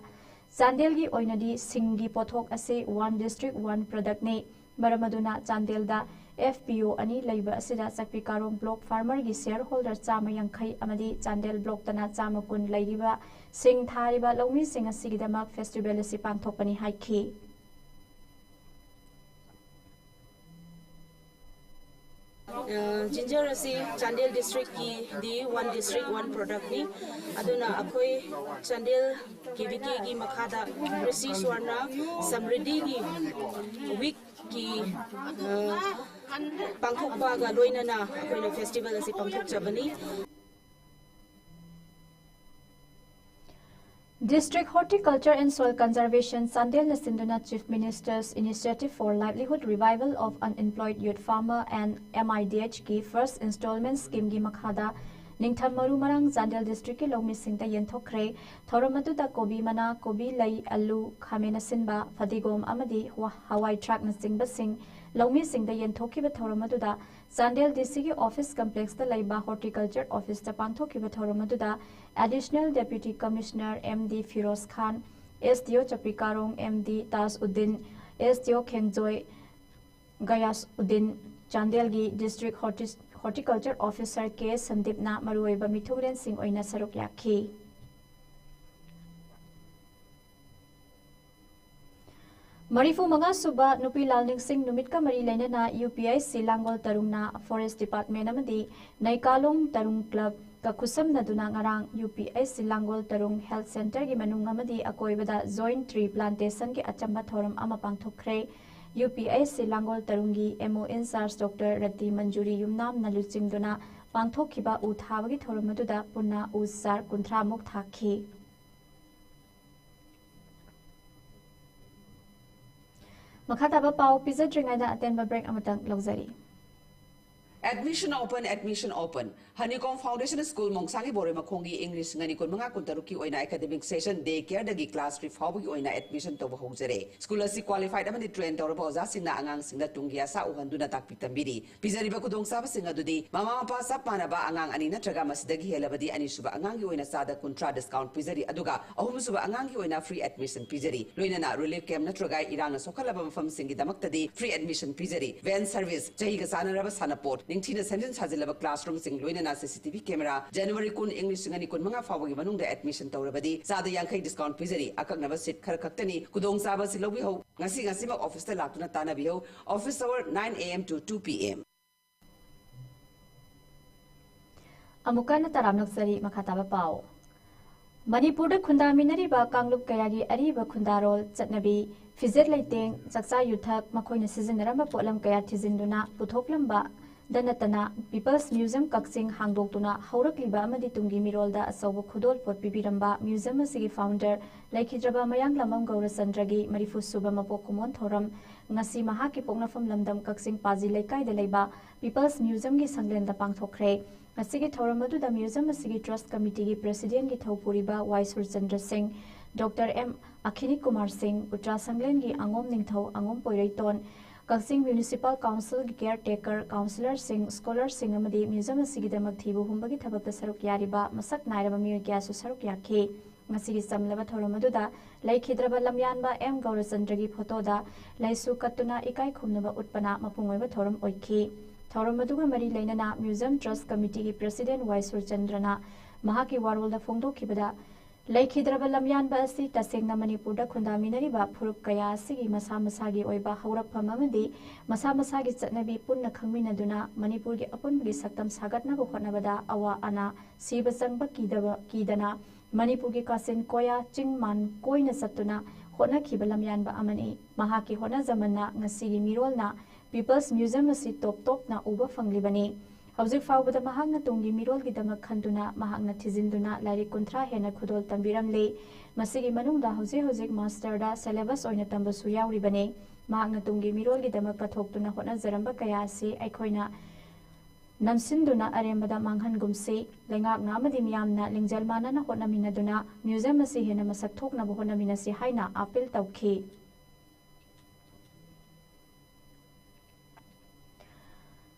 ꯆꯥꯟꯗꯦꯜꯒꯤ ꯑꯣꯏꯅꯗꯤ ꯁꯤꯡꯒꯤ ꯄꯣꯠꯊꯣꯛ ꯑꯁꯤ ꯋꯥꯟ ꯗꯤꯁꯇ꯭ꯔꯤꯛ ꯋꯥꯟ ꯄ꯭ꯔꯗꯛꯅꯤ꯫ ꯃꯔꯝ ꯑꯗꯨꯅ ꯆꯥꯟꯗꯦꯜꯗ ꯑꯦꯐ ꯄꯤ ꯑꯣ ꯑꯅꯤ ꯂꯩꯕ ꯑꯁꯤꯗ ꯆꯛꯄꯤ ꯀꯥꯔꯣꯡ ꯕ꯭ꯂꯣꯛ ꯐꯥꯔꯃꯔꯒꯤ ꯁꯤꯌꯔ ꯍꯣꯜꯗꯔ ꯆꯥꯝꯃ ꯌꯥꯡꯈꯩ ꯑꯃꯗꯤ ꯆꯥꯟꯗꯦꯜ ꯕ꯭ꯂꯣꯛꯇꯅ ꯆꯥꯝꯃ ꯀꯨꯟ ꯂꯩꯔꯤꯕ ꯁꯤꯡ ꯊꯥꯔꯤꯕ ꯂꯧꯃꯤꯁꯤꯡ ꯑꯁꯤꯒꯤꯗꯃꯛ ꯐꯦꯁꯇꯤꯚꯦꯜ ꯑꯁꯤ ꯄꯥꯡꯊꯣꯛꯄꯅꯤ ꯍꯥꯏꯈꯤ꯫ ꯑ, ꯖꯤꯟꯖꯔ ꯑꯁꯤ ꯆꯥꯟꯗꯦꯜ ꯗꯤꯁꯇ꯭ꯔꯤꯛꯀꯤꯗꯤ ꯋꯥꯟ ꯗꯤꯁꯇ꯭ꯔꯤꯛ ꯋꯥꯟ ꯄ꯭ꯔꯗꯛꯅꯤ꯫ ꯑꯗꯨꯅ ꯑꯩꯈꯣꯏ ꯆꯥꯟꯗꯦꯜ ꯀꯦ ꯚꯤ ꯀꯦꯒꯤ ꯃꯈꯥꯗ ꯀ꯭ꯔꯤꯁꯤ ꯁ꯭ꯋꯔꯅ ꯁꯝꯔꯤꯗꯤꯒꯤ ꯋꯤꯛꯀꯤ, ꯑ, ꯄꯥꯡꯊꯣꯛꯄꯒ ꯂꯣꯏꯅꯅ ꯑꯩꯈꯣꯏꯅ ꯐꯦꯁꯇꯤꯚꯦꯜ ꯑꯁꯤ ꯄꯥꯡꯊꯣꯛꯆꯕꯅꯤ꯫ District Horticulture and Soil Conservation ꯆꯥꯟꯗꯦꯜꯅ ꯁꯤꯟꯗꯨꯅ Chief Minister's Initiative for Livelihood Revival of Unemployed Youth Farmer and M I D H ꯀꯤ first installment scheme ꯒꯤ ꯃꯈꯥꯗ ꯅꯤꯡꯊꯝ ꯃꯔꯨ ꯃꯔꯥꯡ ꯆꯥꯟꯗꯦꯜ ꯗꯤꯁꯇ꯭ꯔꯤꯛꯀꯤ ꯂꯧꯃꯤꯁꯤꯡꯗ ꯌꯦꯟꯊꯣꯛꯈ꯭ꯔꯦ꯫ ꯊꯧꯔꯝ ꯑꯗꯨꯗ ꯀꯣꯕꯤ ꯃꯅꯥ, ꯀꯣꯕꯤ ꯂꯩ, ꯑꯂꯨ, ꯈꯥꯃꯦꯟ ꯑꯁꯤꯟꯕ, ꯐꯗꯤꯒꯣꯝ ꯑꯃꯗꯤ ꯍꯋꯥ-, ꯍꯋꯥꯏ ꯊ꯭ꯔꯥꯛꯅꯆꯤꯡꯕꯁꯤꯡ ꯂꯧꯃꯤꯁꯤꯡꯗ ꯌꯦꯟꯊꯣꯛꯈꯤꯕ ꯊꯧꯔꯝ ꯑꯗꯨꯗ ꯆꯥꯟꯗꯦꯜ ꯗꯤ ꯁꯤꯒꯤ office complex ꯇ ꯂꯩꯕ Horticulture office ꯇ ꯄꯥꯡꯊꯣꯛꯈꯤꯕ ꯊꯧꯔꯝ ꯑꯗꯨꯗ Additional Deputy Commissioner M D Firoz Khan, S D O Chakpi Karong M D Taj Uddin, S D O Khengjoi Gayas Uddin, ꯆꯥꯟꯗꯦꯜꯒꯤ District Horti-, Horticulture Officer ꯀꯦ ꯁꯟꯗꯤꯞꯅ ꯃꯔꯨꯑꯣꯏꯕ ꯃꯤꯊꯨꯡꯂꯦꯟꯁꯤꯡ ꯑꯣꯏꯅ ꯁꯔꯨꯛ ꯌꯥꯈꯤ꯫ ꯃꯔꯤꯐꯨ ꯃꯉꯥ ꯁꯨꯕ ꯅꯨꯄꯤ ꯂꯥꯜꯅꯤꯡꯁꯤꯡ ꯅꯨꯃꯤꯠꯀ ꯃꯔꯤ ꯂꯩꯅꯅ U P I C Langol ꯇꯔꯨꯡꯅ Forest Department ꯑꯃꯗꯤ ꯅꯩꯀꯥꯂꯣꯡ ꯇꯔꯨꯡ Club ꯒ ꯈꯨꯠꯁꯝꯅꯗꯨꯅ ꯉꯔꯥꯡ ꯌꯨ ꯄꯤ ꯑꯩꯆ ꯁꯤ ꯂꯥꯡꯒꯣꯜ ꯇꯔꯨꯡ ꯍꯦꯜꯊ ꯁꯦꯟꯇꯔꯒꯤ ꯃꯅꯨꯡ ꯑꯃꯗꯤ ꯑꯀꯣꯏꯕꯗ ꯖꯣꯏꯟ ꯇ꯭ꯔꯤ ꯄ꯭ꯂꯥꯟꯇꯦꯁꯟꯒꯤ ꯑꯆꯝꯕ ꯊꯧꯔꯝ ꯑꯃ ꯄꯥꯡꯊꯣꯛꯈ꯭ꯔꯦ꯫ ꯌꯨ ꯄꯤ ꯑꯩꯆ ꯁꯤ ꯂꯥꯡꯒꯣꯜ ꯇꯔꯨꯡꯒꯤ ꯑꯦꯝ ꯑꯣ ꯏꯟꯆꯥꯔꯖ ꯗꯣꯛꯇꯔ ꯔꯇꯤ ꯃꯟꯖꯨꯔꯤ ꯌꯨꯝꯅꯥꯝꯅ ꯂꯨꯆꯤꯡꯗꯨꯅ ꯄꯥꯡꯊꯣꯛꯈꯤꯕ ꯎ ꯊꯥꯕꯒꯤ ꯊꯧꯔꯝ ꯑꯗꯨꯗ ꯄꯨꯟꯅ ꯎ ꯆꯥꯔ ꯀꯨꯟꯊ꯭ꯔꯥ ꯃꯨꯛ ꯊꯥꯈꯤ꯫ ꯃꯈꯥ ꯇꯥꯕ ꯄꯥꯎ ꯄꯤꯖꯗ꯭ꯔꯤꯉꯩꯗ ꯑꯇꯦꯟꯕ ꯕ꯭ꯔꯦꯛ ꯑꯃꯇꯪ ꯂꯧꯖꯔꯤ꯫ Admission open, admission open. Honeycomb Foundation School ꯃꯣꯡꯁꯥꯡꯒꯤ ꯕꯣꯔꯣꯏ ꯃꯈꯣꯡꯒꯤ ꯏꯪ ꯂꯤꯁꯤꯡ ꯑꯅꯤ ꯀꯨꯟꯃꯉꯥ ꯀꯨꯟꯇꯔꯨꯛꯀꯤ ꯑꯣꯏꯅ academic session day care ꯗꯒꯤ class three ꯐꯥꯎꯕꯒꯤ ꯑꯣꯏꯅ admission ꯇꯧꯕ ꯍꯧꯖꯔꯦ꯫ ꯁ꯭ꯀꯨꯜ ꯑꯁꯤ qualified ꯑꯃꯗꯤ train ꯇꯧꯔꯕ ꯑꯣꯖꯥꯁꯤꯡꯅ ꯑꯉꯥꯡꯁꯤꯡꯗ ꯇꯨꯡꯒꯤ ꯑꯁꯥ ꯎꯍꯟꯗꯨꯅ ꯇꯥꯛꯄꯤ ꯇꯝꯕꯤꯔꯤ꯫ ꯄꯤꯖꯔꯤꯕ ꯈꯨꯗꯣꯡꯆꯥꯕꯁꯤꯡ ꯑꯗꯨꯗꯤ ꯃꯃꯥ ꯃꯄꯥ ꯆꯞ ꯃꯥꯟꯅꯕ ꯑꯉꯥꯡ ꯑꯅꯤ ꯅꯠꯇ꯭ꯔꯒ ꯃꯁꯤꯗꯒꯤ ꯍꯦꯜꯂꯕꯗꯤ ꯑꯅꯤꯁꯨꯕ ꯑꯉꯥꯡꯒꯤ ꯑꯣꯏꯅ ꯆꯥꯗ ꯀꯨꯟꯊ꯭ꯔꯥ discount ꯄꯤꯖꯔꯤ, ꯑꯗꯨꯒ ꯑꯍꯨꯝꯁꯨꯕ ꯑꯉꯥꯡꯒꯤ ꯑꯣꯏꯅ free admission ꯄꯤꯖꯔꯤ꯫ ꯂꯣꯏꯅꯅ relief camp ꯅꯠꯇ꯭ꯔꯒ ꯏꯔꯥꯡꯅ ꯁꯣꯛꯍꯜꯂꯕ ꯃꯐꯝꯁꯤꯡꯒꯤꯗꯃꯛꯇꯗꯤ free admission ꯄꯤꯖꯔꯤ꯫ Van service, ꯆꯍꯤꯒ ꯆꯥꯟꯅꯔꯕ ꯁꯥꯟꯅꯄꯣꯠ, ꯅꯤꯡꯊꯤꯅ ꯁꯦꯝꯖꯤꯟ ꯁꯥꯖꯤꯜꯂꯕ classroom ꯁꯤꯡ, ꯂꯣꯏꯅꯅ C C T V camera꯫ January ꯀꯨꯟ, ꯏꯪ ꯂꯤꯁꯤꯡ ꯑꯅꯤ ꯀꯨꯟꯃꯉꯥ ꯐꯥꯎꯕꯒꯤ ꯃꯅꯨꯡꯗ admission ꯇꯧꯔꯕꯗꯤ ꯆꯥꯗ ꯌꯥꯡꯈꯩ discount ꯄꯤꯖꯔꯤ꯫ ꯑꯀꯛꯅꯕ seat ꯈꯔ ꯈꯛꯇꯅꯤ꯫ ꯈꯨꯗꯣꯡꯆꯥꯕ ꯑꯁꯤ ꯂꯧꯕꯤꯍꯧ꯫ ꯉꯁꯤ ꯉꯁꯤꯃꯛ office ꯇ ꯂꯥꯛꯇꯨꯅ ꯇꯥꯟꯅꯕꯤꯍꯧ꯫ Office hour nine A M to two P M꯫ ꯑꯃꯨꯛꯀ ꯍꯟꯅ ꯇꯔꯥꯝꯅ ꯑꯣꯛꯆꯔꯤ꯫ ꯃꯈꯥ ꯇꯥꯕ ꯄꯥꯎ꯫ ꯃꯅꯤꯄꯨꯔꯗ ꯈꯨꯟꯗꯥꯃꯤꯟꯅꯔꯤꯕ ꯀꯥꯡꯂꯨꯞ ꯀꯌꯥꯒꯤ ꯑꯔꯤꯕ ꯈꯨꯟꯗꯥꯔꯣꯜ, ꯆꯠꯅꯕꯤ, ꯐꯤꯖꯦꯠ ꯂꯩꯇꯦꯡ, ꯆꯥꯛꯆꯥ ꯌꯨꯊꯛ, ꯃꯈꯣꯏꯅ ꯁꯤꯖꯤꯟꯅꯔꯝꯕ ꯄꯣꯠꯂꯝ ꯀꯌꯥ ꯊꯤꯖꯤꯟꯗꯨꯅ ꯄꯨꯊꯣꯛꯂꯝꯕ ꯗ ꯅꯠꯇꯅ People's Museum ꯀꯛꯆꯤꯡ ꯍꯥꯡꯗꯣꯛꯇꯨꯅ ꯍꯧꯔꯛꯂꯤꯕ ꯑꯃꯗꯤ ꯇꯨꯡꯒꯤ ꯃꯤꯔꯣꯜꯗ ꯑꯆꯧꯕ ꯈꯨꯗꯣꯜꯄꯣꯠ ꯄꯤꯕꯤꯔꯝꯕ museum ꯑꯁꯤꯒꯤ founder ꯂꯩꯈꯤꯗ꯭ꯔꯕ ꯃꯌꯥꯡꯂꯝꯕꯝ ꯒꯧꯔꯆꯟꯗ꯭ꯔꯒꯤ ꯃꯔꯤꯐꯨ ꯁꯨꯕ ꯃꯄꯣꯛ ꯀꯨꯝꯑꯣꯟ ꯊꯧꯔꯝ ꯉꯁꯤ ꯃꯍꯥꯛꯀꯤ ꯄꯣꯛꯅꯐꯝ ꯂꯝꯗꯝ ꯀꯛꯆꯤꯡ ꯄꯥꯖꯤ ꯂꯩꯀꯥꯏꯗ ꯂꯩꯕ People's Museumꯒꯤ ꯁꯪꯂꯦꯟꯗ ꯄꯥꯡꯊꯣꯛꯈ꯭ꯔꯦ꯫ ꯉꯁꯤꯒꯤ ꯊꯧꯔꯝ ꯑꯗꯨꯗ museum ꯑꯁꯤꯒꯤ trust committeeꯒꯤ presidentꯒꯤ ꯊꯧꯄꯨꯔꯤꯕ ꯋꯥꯏ ꯁꯨꯔꯆꯟꯗ꯭ꯔ ꯁꯤꯡ, ꯗꯣꯛꯇꯔ ꯑꯦꯝ ꯑꯈꯤꯅꯤ ꯀꯨꯃꯥꯔ ꯁꯤꯡ, ꯎꯇ꯭ꯔꯥ ꯁꯪꯂꯦꯟꯒꯤ ꯑꯉꯣꯝ ꯅꯤꯡꯊꯧ, ꯑꯉꯣꯝ ꯄꯣꯏꯔꯩꯇꯣꯟ, ꯀꯛꯆꯤꯡ municipal councilꯒꯤ caretaker, councillorꯁꯤꯡ, scholarꯁꯤꯡ ꯑꯃꯗꯤ museum ꯑꯁꯤꯒꯤꯗꯃꯛ ꯊꯤꯕ ꯍꯨꯝꯕꯒꯤ ꯊꯕꯛꯇ ꯁꯔꯨꯛ ꯌꯥꯔꯤꯕ ꯃꯁꯛ ꯅꯥꯏꯔꯕ ꯃꯤꯑꯣꯏ ꯀꯌꯥꯁꯨ ꯁꯔꯨꯛ ꯌꯥꯈꯤ꯫ ꯉꯁꯤꯒꯤ ꯆꯝꯂꯕ ꯊꯧꯔꯝ ꯑꯗꯨꯗ ꯂꯩꯈꯤꯗ꯭ꯔꯕ ꯂꯝꯌꯥꯟꯕ ꯑꯦꯝ ꯒꯧꯔꯆꯟꯗ꯭ꯔꯒꯤ photoꯗ ꯂꯩꯁꯨ ꯀꯠꯇꯨꯅ ꯏꯀꯥꯏ ꯈꯨꯝꯅꯕ ꯎꯠꯄꯅ ꯃꯄꯨꯡ ꯑꯣꯏꯕ ꯊꯧꯔꯝ ꯑꯣꯏꯈꯤ꯫ ꯊꯧꯔꯝ ꯑꯗꯨꯒ ꯃꯔꯤ ꯂꯩꯅꯅ museum trust committeeꯒꯤ president ꯋꯥꯏ ꯁꯨꯔꯆꯟꯗ꯭ꯔꯅ ꯃꯍꯥꯛꯀꯤ ꯋꯥꯔꯣꯜꯗ ꯐꯣꯡꯗꯣꯛꯈꯤꯕꯗ, ꯂꯩꯈꯤꯗ꯭ꯔꯕ ꯂꯝꯌꯥꯟꯕ ꯑꯁꯤ ꯇꯁꯦꯡꯅ ꯃꯅꯤꯄꯨꯔꯗ ꯈꯨꯟꯗꯥꯃꯤꯟꯅꯔꯤꯕ ꯐꯨꯔꯨꯞ ꯀꯌꯥ ꯑꯁꯤꯒꯤ ꯃꯁꯥ ꯃꯁꯥꯒꯤ ꯑꯣꯏꯕ ꯍꯧꯔꯛꯐꯝ ꯑꯃꯗꯤ ꯃꯁꯥ ꯃꯁꯥꯒꯤ ꯆꯠꯅꯕꯤ ꯄꯨꯟꯅ ꯈꯪꯃꯤꯟꯅꯗꯨꯅ ꯃꯅꯤꯄꯨꯔꯒꯤ ꯑꯄꯨꯟꯕꯒꯤ ꯁꯛꯇꯝ ꯁꯥꯒꯠꯅꯕ ꯍꯣꯠꯅꯕꯗ ꯑꯋꯥ ꯑꯅꯥ, ꯁꯤꯕ ꯆꯪꯕ ꯀꯤꯗꯕ, ꯀꯤꯗꯅ ꯃꯅꯤꯄꯨꯔꯒꯤ ꯀꯥꯆꯤꯟ ꯀꯣꯌꯥ ꯆꯤꯡ ꯃꯥꯟ ꯀꯣꯏꯅ ꯆꯠꯇꯨꯅ ꯍꯣꯠꯅꯈꯤꯕ ꯂꯝꯌꯥꯟꯕ ꯑꯃꯅꯤ꯫ ꯃꯍꯥꯛꯀꯤ ꯍꯣꯠꯅꯖꯃꯟꯅ ꯉꯁꯤꯒꯤ ꯃꯤꯔꯣꯜꯅ People's Museum ꯑꯁꯤ ꯇꯣꯞ ꯇꯣꯞꯅ ꯎꯕ ꯐꯪꯂꯤꯕꯅꯤ꯫ ꯍꯧꯖꯤꯛ ꯐꯥꯎꯕꯗ ꯃꯍꯥꯛꯅ ꯇꯨꯡꯒꯤ ꯃꯤꯔꯣꯜꯒꯤꯗꯃꯛ ꯈꯟꯗꯨꯅ ꯃꯍꯥꯛꯅ ꯊꯤꯖꯤꯟꯗꯨꯅ ꯂꯥꯏꯔꯤꯛ ꯀꯨꯟꯊ꯭ꯔꯥ ꯍꯦꯟꯅ ꯈꯨꯗꯣꯜ ꯇꯝꯕꯤꯔꯝꯂꯦ꯫ ꯃꯁꯤꯒꯤ ꯃꯅꯨꯡꯗ ꯍꯧꯖꯤꯛ ꯍꯧꯖꯤꯛ ꯃꯥꯁꯇꯔꯗ syllabus ꯑꯣꯏꯅ ꯇꯝꯕꯁꯨ ꯌꯥꯎꯔꯤꯕꯅꯤ꯫ ꯃꯍꯥꯛꯅ ꯇꯨꯡꯒꯤ ꯃꯤꯔꯣꯜꯒꯤꯗꯃꯛ ꯀꯠꯊꯣꯛꯇꯨꯅ ꯍꯣꯠꯅꯖꯔꯝꯕ ꯀꯌꯥ ꯑꯁꯤ ꯑꯩꯈꯣꯏꯅ ꯅꯝꯁꯤꯟꯗꯨꯅ ꯑꯔꯦꯝꯕꯗ ꯃꯥꯡꯍꯟꯒꯨꯝꯁꯤ꯫ ꯂꯩꯉꯥꯛꯅ ꯑꯃꯗꯤ ꯃꯤꯌꯥꯝꯅ ꯂꯤꯡꯖꯦꯜ ꯃꯥꯟꯅꯅ ꯍꯣꯠꯅꯃꯤꯟꯅꯗꯨꯅ museum ꯑꯁꯤ ꯍꯦꯟꯅ ꯃꯁꯛ ꯊꯣꯛꯅꯕ ꯍꯣꯠꯅꯃꯤꯟꯅꯁꯤ ꯍꯥꯏꯅ appeal ꯇꯧꯈꯤ꯫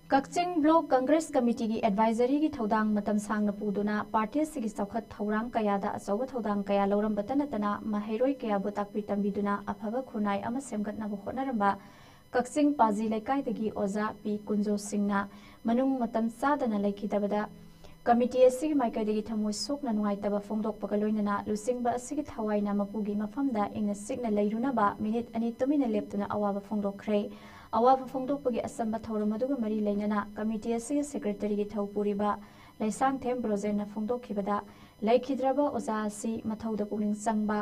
ꯀꯛꯆꯤꯡ Block Congress Committeeꯒꯤ advisoryꯒꯤ ꯊꯧꯗꯥꯡ ꯃꯇꯝ ꯁꯥꯡꯅ ꯄꯨꯗꯨꯅ party ꯑꯁꯤꯒꯤ ꯆꯥꯎꯈꯠ ꯊꯧꯔꯥꯡ ꯀꯌꯥꯗ ꯑꯆꯧꯕ ꯊꯧꯗꯥꯡ ꯀꯌꯥ ꯂꯧꯔꯝꯕꯇ ꯅꯠꯇꯅ ꯃꯍꯩꯔꯣꯏ ꯀꯌꯥꯕꯨ ꯇꯥꯛꯄꯤ ꯇꯝꯕꯤꯗꯨꯅ ꯑꯐꯕ ꯈꯨꯟꯅꯥꯏ ꯑꯃ ꯁꯦꯝꯒꯠꯅꯕ ꯍꯣꯠꯅꯔꯝꯕ ꯀꯛꯆꯤꯡ ꯄꯥꯖꯤ ꯂꯩꯀꯥꯏꯗꯒꯤ ꯑꯣꯖꯥ ꯄꯤ ꯀꯨꯟꯖꯣ ꯁꯤꯡꯅ ꯃꯅꯨꯡ ꯃꯇꯝ ꯆꯥꯗꯅ ꯂꯩꯈꯤꯗꯕꯗ committee ꯑꯁꯤꯒꯤ ꯃꯥꯏꯀꯩꯗꯒꯤ ꯊꯃꯣꯏ ꯁꯣꯛꯅ ꯅꯨꯡꯉꯥꯏꯇꯕ ꯐꯣꯡꯗꯣꯛꯄꯒ ꯂꯣꯏꯅꯅ ꯂꯨꯆꯤꯡꯕ ꯑꯁꯤꯒꯤ ꯊꯋꯥꯏꯅ ꯃꯄꯨꯒꯤ ꯃꯐꯝꯗ ꯏꯪꯅ ꯆꯤꯛꯅ ꯂꯩꯔꯨꯅꯕ minute ꯑꯅꯤ ꯇꯨꯃꯤꯟꯅ ꯂꯦꯞꯇꯨꯅ ꯑꯋꯥꯕ ꯐꯣꯡꯗꯣꯛꯈ꯭ꯔꯦ꯫ ꯑꯋꯥꯕ ꯐꯣꯡꯗꯣꯛꯄꯒꯤ ꯑꯆꯝꯕ ꯊꯧꯔꯝ ꯑꯗꯨꯒ ꯃꯔꯤ ꯂꯩꯅꯅ committee ꯑꯁꯤꯒꯤ secretaryꯒꯤ ꯊꯧ ꯄꯨꯔꯤꯕ ꯂꯩꯁꯥꯡꯊꯦꯝ ꯕ꯭ꯔꯣꯖꯦꯟꯅ ꯐꯣꯡꯗꯣꯛꯈꯤꯕꯗ, ꯂꯩꯈꯤꯗ꯭ꯔꯕ ꯑꯣꯖꯥ ꯑꯁꯤ ꯃꯊꯧꯗ ꯄꯨꯛꯅꯤꯡ ꯆꯪꯕ,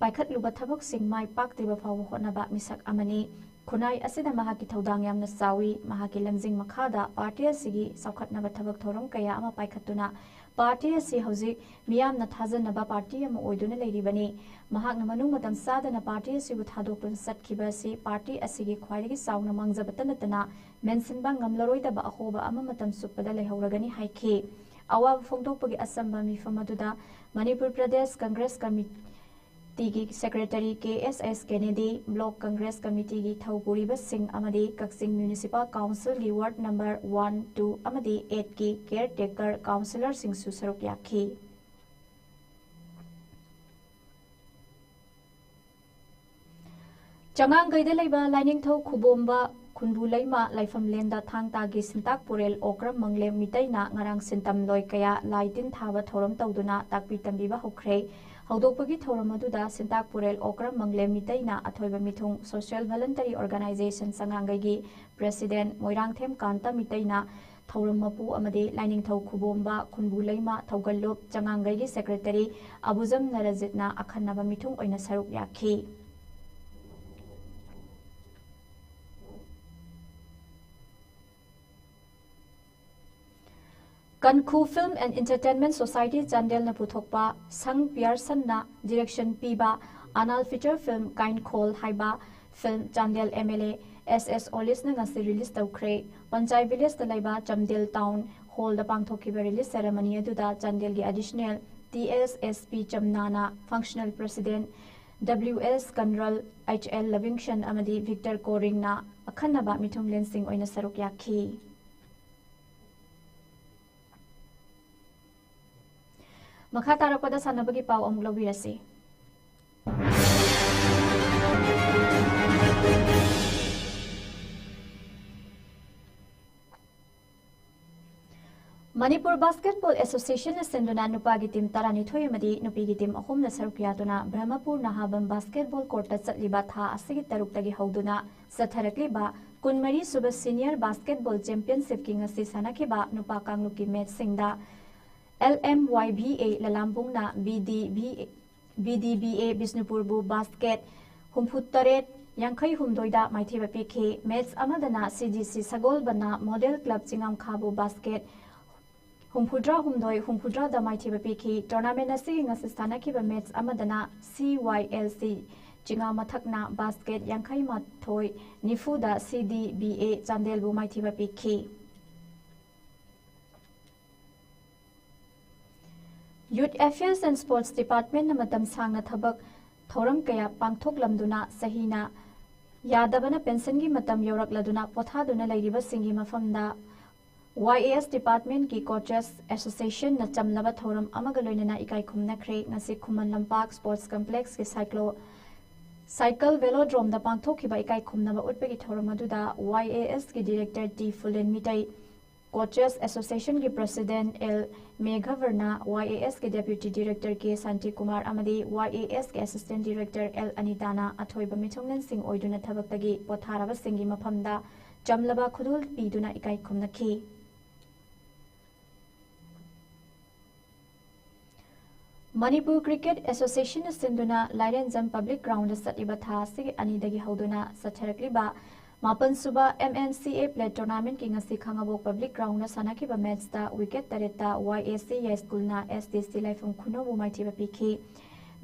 ꯄꯥꯏꯈꯠꯂꯨꯕ ꯊꯕꯛꯁꯤꯡ ꯃꯥꯏ ꯄꯥꯛꯇ꯭ꯔꯤꯕ ꯐꯥꯎꯕ ꯍꯣꯠꯅꯕ ꯃꯤꯁꯛ ꯑꯃꯅꯤ꯫ ꯈꯨꯟꯅꯥꯏ ꯑꯁꯤꯗ ꯃꯍꯥꯛꯀꯤ ꯊꯧꯗꯥꯡ ꯌꯥꯝꯅ ꯆꯥꯎꯏ꯫ ꯃꯍꯥꯛꯀꯤ ꯂꯝꯖꯤꯡ ꯃꯈꯥꯗ party ꯑꯁꯤꯒꯤ ꯆꯥꯎꯈꯠꯅꯕ ꯊꯕꯛ ꯊꯧꯔꯝ ꯀꯌꯥ ꯑꯃ ꯄꯥꯏꯈꯠꯇꯨꯅ party ꯑꯁꯤ ꯍꯧꯖꯤꯛ ꯃꯤꯌꯥꯝꯅ ꯊꯥꯖꯅꯕ party ꯑꯃ ꯑꯣꯏꯗꯨꯅ ꯂꯩꯔꯤꯕꯅꯤ꯫ ꯃꯍꯥꯛꯅ ꯃꯅꯨꯡ ꯃꯇꯝ ꯆꯥꯗꯅ party ꯑꯁꯤꯕꯨ ꯊꯥꯗꯣꯛꯇꯨꯅ ꯆꯠꯈꯤꯕ ꯑꯁꯤ party ꯑꯁꯤꯒꯤ ꯈ꯭ꯋꯥꯏꯗꯒꯤ ꯆꯥꯎꯅ ꯃꯥꯡꯖꯕꯇ ꯅꯠꯇꯅ ꯃꯦꯟꯁꯤꯟꯕ ꯉꯝꯂꯔꯣꯏꯗꯕ ꯑꯍꯣꯕ ꯑꯃ ꯃꯇꯝ ꯆꯨꯞꯄꯗ ꯂꯩꯍꯧꯔꯒꯅꯤ ꯍꯥꯏꯈꯤ꯫ ꯑꯋꯥꯕ ꯐꯣꯡꯗꯣꯛꯄꯒꯤ ꯑꯆꯝꯕ ꯃꯤꯐꯝ ꯑꯗꯨꯗ ꯃꯅꯤꯄꯨꯔ ꯄ꯭ꯔꯗꯦꯁ ꯀꯪꯒ꯭ꯔꯦꯁ ꯀꯃꯤꯇꯤꯒꯤ secretary ꯀꯦ ꯑꯦꯁ ꯑꯦꯁ ꯀꯦꯅꯦꯗꯤ, Block Congress Committeeꯒꯤ ꯊꯧ ꯄꯨꯔꯤꯕꯁꯤꯡ ꯑꯃꯗꯤ ꯀꯛꯆꯤꯡ Municipal Councilꯒꯤ ward number one, two ꯑꯃꯗꯤ eightꯀꯤ caretaker councillorꯁꯤꯡꯁꯨ ꯁꯔꯨꯛ ꯌꯥꯈꯤ꯫ ꯆꯉꯥꯡꯒꯩꯗ ꯂꯩꯕ ꯂꯥꯏꯅꯤꯡꯊꯧ ꯈꯨꯕꯣꯝꯕ ꯈꯨꯟꯕꯨ ꯂꯩꯃ ꯂꯥꯏꯐꯝꯂꯦꯟꯗ ꯊꯥꯡ ꯇꯥꯒꯤ ꯁꯤꯟꯇꯥꯛ ꯄꯨꯔꯦꯜ ꯑꯣꯀ꯭ꯔꯝ ꯃꯪꯂꯦꯝ ꯃꯤꯇꯩꯅ ꯉꯔꯥꯡ ꯁꯤꯟꯇꯝ ꯂꯣꯏ ꯀꯌꯥ ꯂꯥꯏ ꯇꯤꯟ ꯊꯥꯕ ꯊꯧꯔꯝ ꯇꯧꯗꯨꯅ ꯇꯥꯛꯄꯤ ꯇꯝꯕꯤꯕ ꯍꯧꯈ꯭ꯔꯦ꯫ ꯍꯧꯗꯣꯛꯄꯒꯤ ꯊꯧꯔꯝ ꯑꯗꯨꯗ ꯁꯤꯟꯇꯥꯛ ꯄꯨꯔꯦꯜ ꯑꯣꯀ꯭ꯔꯝ ꯃꯪꯂꯦꯝ ꯃꯤꯇꯩꯅ ꯑꯊꯣꯏꯕ ꯃꯤꯊꯨꯡ Social Voluntary Organisation ꯆꯉꯥꯡꯒꯩꯒꯤ President Moirangthem ꯀꯥꯟꯇ ꯃꯤꯇꯩꯅ ꯊꯧꯔꯝ ꯃꯄꯨ ꯑꯃꯗꯤ ꯂꯥꯏꯅꯤꯡꯊꯧ ꯈꯨꯕꯣꯝꯕ ꯈꯨꯟꯕꯨ ꯂꯩꯃ ꯊꯧꯒꯜꯂꯨꯞ ꯆꯉꯥꯡꯒꯩꯒꯤ Secretary ꯑꯕꯨꯖꯝ ꯅꯔꯖꯤꯠꯅ ꯑꯈꯟꯅꯕ ꯃꯤꯊꯨꯡ ꯑꯣꯏꯅ ꯁꯔꯨꯛ ꯌꯥꯈꯤ꯫ ꯀꯟꯈꯨ Film and Entertainment Society ꯆꯥꯟꯗꯦꯜꯅ ꯄꯨꯊꯣꯛꯄ ꯁꯪ ꯄꯤꯌꯔꯁꯟꯅ direction ꯄꯤꯕ ꯑꯅꯥꯜ feature film ꯀꯥꯏꯟꯈꯣꯜ ꯍꯥꯏꯕ film Chandel MLA S S ꯑꯣꯂꯤꯁꯅ ꯉꯁꯤ release ꯇꯧꯈ꯭ꯔꯦ꯫ ꯄꯟꯆꯥꯏ Villageꯇ ꯂꯩꯕ ꯆꯥꯟꯗꯦꯜ Town Hallꯗ ꯄꯥꯡꯊꯣꯛꯈꯤꯕ release ceremony ꯑꯗꯨꯗ ꯆꯥꯟꯗꯦꯜꯒꯤ Additional TSSP ꯆꯝꯅꯥꯅ, Functional President WS ꯀꯟꯔꯜ, HL ꯂꯕꯤꯡꯁꯟ ꯑꯃꯗꯤ Victor ꯀꯣꯔꯤꯡꯅ ꯑꯈꯟꯅꯕ ꯃꯤꯊꯨꯡꯂꯦꯟꯁꯤꯡ ꯑꯣꯏꯅ ꯁꯔꯨꯛ ꯌꯥꯈꯤ꯫ ꯃꯈꯥ ꯇꯥꯔꯛꯄꯗ ꯁꯥꯟꯅꯕꯒꯤ ꯄꯥꯎ ꯑꯃꯨꯛ ꯂꯧꯕꯤꯔꯁꯤ꯫ Manipur Basketball Associationꯅ ꯁꯤꯟꯗꯨꯅ ꯅꯨꯄꯥꯒꯤ team ꯇꯔꯥꯅꯤꯊꯣꯏ ꯑꯃꯗꯤ ꯅꯨꯄꯤꯒꯤ team ꯑꯍꯨꯝꯅ ꯁꯔꯨꯛ ꯌꯥꯗꯨꯅ ꯕ꯭ꯔꯍꯃꯄꯨꯔ ꯅꯍꯥꯕꯝ basketball courtꯇ ꯆꯠꯂꯤꯕ ꯊꯥ ꯑꯁꯤꯒꯤ ꯇꯔꯨꯛꯇꯒꯤ ꯍꯧꯗꯨꯅ ꯆꯠꯊꯔꯛꯂꯤꯕ ꯀꯨꯟꯃꯔꯤ ꯁꯨꯕ Senior Basketball Championshipꯀꯤ ꯉꯁꯤ ꯁꯥꯟꯅꯈꯤꯕ ꯅꯨꯄꯥ ꯀꯥꯡꯂꯨꯞꯀꯤ matchꯁꯤꯡꯗ LMYVA ꯂꯂꯥꯝꯕꯨꯡꯅ BDBA, BDBA ꯕꯤꯁꯅꯨꯄꯨꯔꯕꯨ basket ꯍꯨꯝꯐꯨꯇꯔꯦꯠ ꯌꯥꯡꯈꯩ ꯍꯨꯝꯗꯣꯏꯗ ꯃꯥꯏꯊꯤꯕ ꯄꯤꯈꯤ꯫ Match ꯑꯃꯗꯅ CGC ꯁꯒꯣꯜꯕꯟꯅ Model Club ꯆꯤꯡꯉꯝꯈꯥꯕꯨ basket ꯍꯨꯝꯐꯨꯇꯔꯥ ꯍꯨꯝꯗꯣꯏ ꯍꯨꯝꯐꯨꯇꯔꯥꯗ ꯃꯥꯏꯊꯤꯕ ꯄꯤꯈꯤ꯫ Tournament ꯑꯁꯤꯒꯤ ꯉꯁꯤ ꯁꯥꯟꯅꯈꯤꯕ match ꯑꯃꯗꯅ CYLC ꯆꯤꯉꯥ ꯃꯊꯛꯅ basket ꯌꯥꯡꯈꯩ ꯃꯥꯊꯣꯏ ꯅꯤꯐꯨꯗ CDBA ꯆꯥꯟꯗꯦꯜꯕꯨ ꯃꯥꯏꯊꯤꯕ ꯄꯤꯈꯤ꯫ Youth Affairs and Sports Departmentꯅ ꯃꯇꯝ ꯁꯥꯡꯅ ꯊꯕꯛ ꯊꯧꯔꯝ ꯀꯌꯥ ꯄꯥꯡꯊꯣꯛꯂꯝꯗꯨꯅ ꯆꯍꯤꯅ ꯌꯥꯗꯕꯅ pensionꯒꯤ ꯃꯇꯝ ꯌꯧꯔꯛꯂꯗꯨꯅ ꯄꯣꯊꯥꯗꯨꯅ ꯂꯩꯔꯤꯕꯁꯤꯡꯒꯤ ꯃꯐꯝꯗ YAS Departmentꯀꯤ Coaches Associationꯅ ꯆꯝꯂꯕ ꯊꯧꯔꯝ ꯑꯃꯒ ꯂꯣꯏꯅꯅ ꯏꯀꯥꯏ ꯈꯨꯝꯅꯈ꯭ꯔꯦ꯫ ꯉꯁꯤ ꯈꯨꯃꯟ ꯂꯝꯄꯥꯛ Sports Complexꯀꯤ Cyclo-, ꯁꯥꯏꯀꯜ ꯚꯦꯂꯣꯗ꯭ꯔꯣꯝꯗ ꯄꯥꯡꯊꯣꯛꯈꯤꯕ ꯏꯀꯥꯏ ꯈꯨꯝꯅꯕ ꯎꯠꯄꯒꯤ ꯊꯧꯔꯝ ꯑꯗꯨꯗ ꯋꯥꯏ ꯑꯦ ꯑꯦꯁꯀꯤ director T Phulen Meitei, coaches ꯑꯦꯁꯣꯁꯤꯌꯦꯁꯟꯒꯤ ꯄ꯭ꯔꯁꯤꯗꯦꯟꯠ ꯑꯦꯜ ꯃꯦꯘꯕꯔꯅ, ꯋꯥꯏ ꯑꯦ ꯑꯦꯁꯀꯤ ꯗꯦꯄ꯭ꯌꯨꯇꯤ ꯗꯤꯔꯦꯛꯇꯔ ꯀꯦ ꯁꯥꯟꯇꯤꯀꯨꯃꯥꯔ ꯑꯃꯗꯤ ꯋꯥꯏ ꯑꯦ ꯑꯦꯁꯀꯤ ꯑꯦꯁꯤꯁꯇꯦꯟꯠ ꯗꯤꯔꯦꯛꯇꯔ ꯑꯦꯜ ꯑꯅꯤꯇꯥꯅ ꯑꯊꯣꯏꯕ ꯃꯤꯊꯨꯡꯂꯦꯟꯁꯤꯡ ꯑꯣꯏꯗꯨꯅ ꯊꯕꯛꯇꯒꯤ ꯄꯣꯊꯥꯔꯕꯁꯤꯡꯒꯤ ꯃꯐꯝꯗ ꯆꯝꯂꯕ ꯈꯨꯗꯣꯜ ꯄꯤꯗꯨꯅ ꯏꯀꯥꯏ ꯈꯨꯝꯅꯈꯤ꯫ ꯃꯅꯤꯄꯨꯔ ꯀ꯭ꯔꯤꯀꯦꯠ ꯑꯦꯁꯣꯁꯤꯌꯦꯁꯟꯅ ꯁꯤꯟꯗꯨꯅ ꯂꯥꯏꯔꯦꯟꯖꯝ ꯄꯕ꯭ꯂꯤꯛ ꯒ꯭ꯔꯥꯎꯟꯗ ꯆꯠꯂꯤꯕ ꯊꯥ ꯑꯁꯤꯒꯤ ꯑꯅꯤꯗꯒꯤ ꯍꯧꯗꯨꯅ ꯆꯠꯊꯔꯛꯂꯤꯕ ꯃꯥꯄꯟꯁꯨꯕ ꯑꯦꯝ ꯑꯦꯟ ꯁꯤ ꯑꯦ ꯄ꯭ꯂꯦꯠ ꯇꯣꯔꯅꯥꯃꯦꯟꯠꯀꯤ ꯉꯁꯤ ꯈꯥꯉꯕꯣꯛ ꯄꯕ꯭ꯂꯤꯛ ꯒ꯭ꯔꯥꯎꯟꯗ ꯁꯥꯟꯅꯈꯤꯕ ꯃꯦꯠꯆꯇ ꯋꯤꯀꯦꯠ ꯇꯔꯦꯠꯇ ꯋꯥꯏ ꯑꯦ ꯁꯤ ꯌꯥꯏꯁ꯭ꯀꯨꯜꯅ ꯑꯦꯁ ꯗꯤ ꯁꯤ ꯂꯥꯏꯐꯝ ꯈꯨꯅꯧꯕꯨ ꯃꯥꯏꯊꯤꯕ ꯄꯤꯈꯤ꯫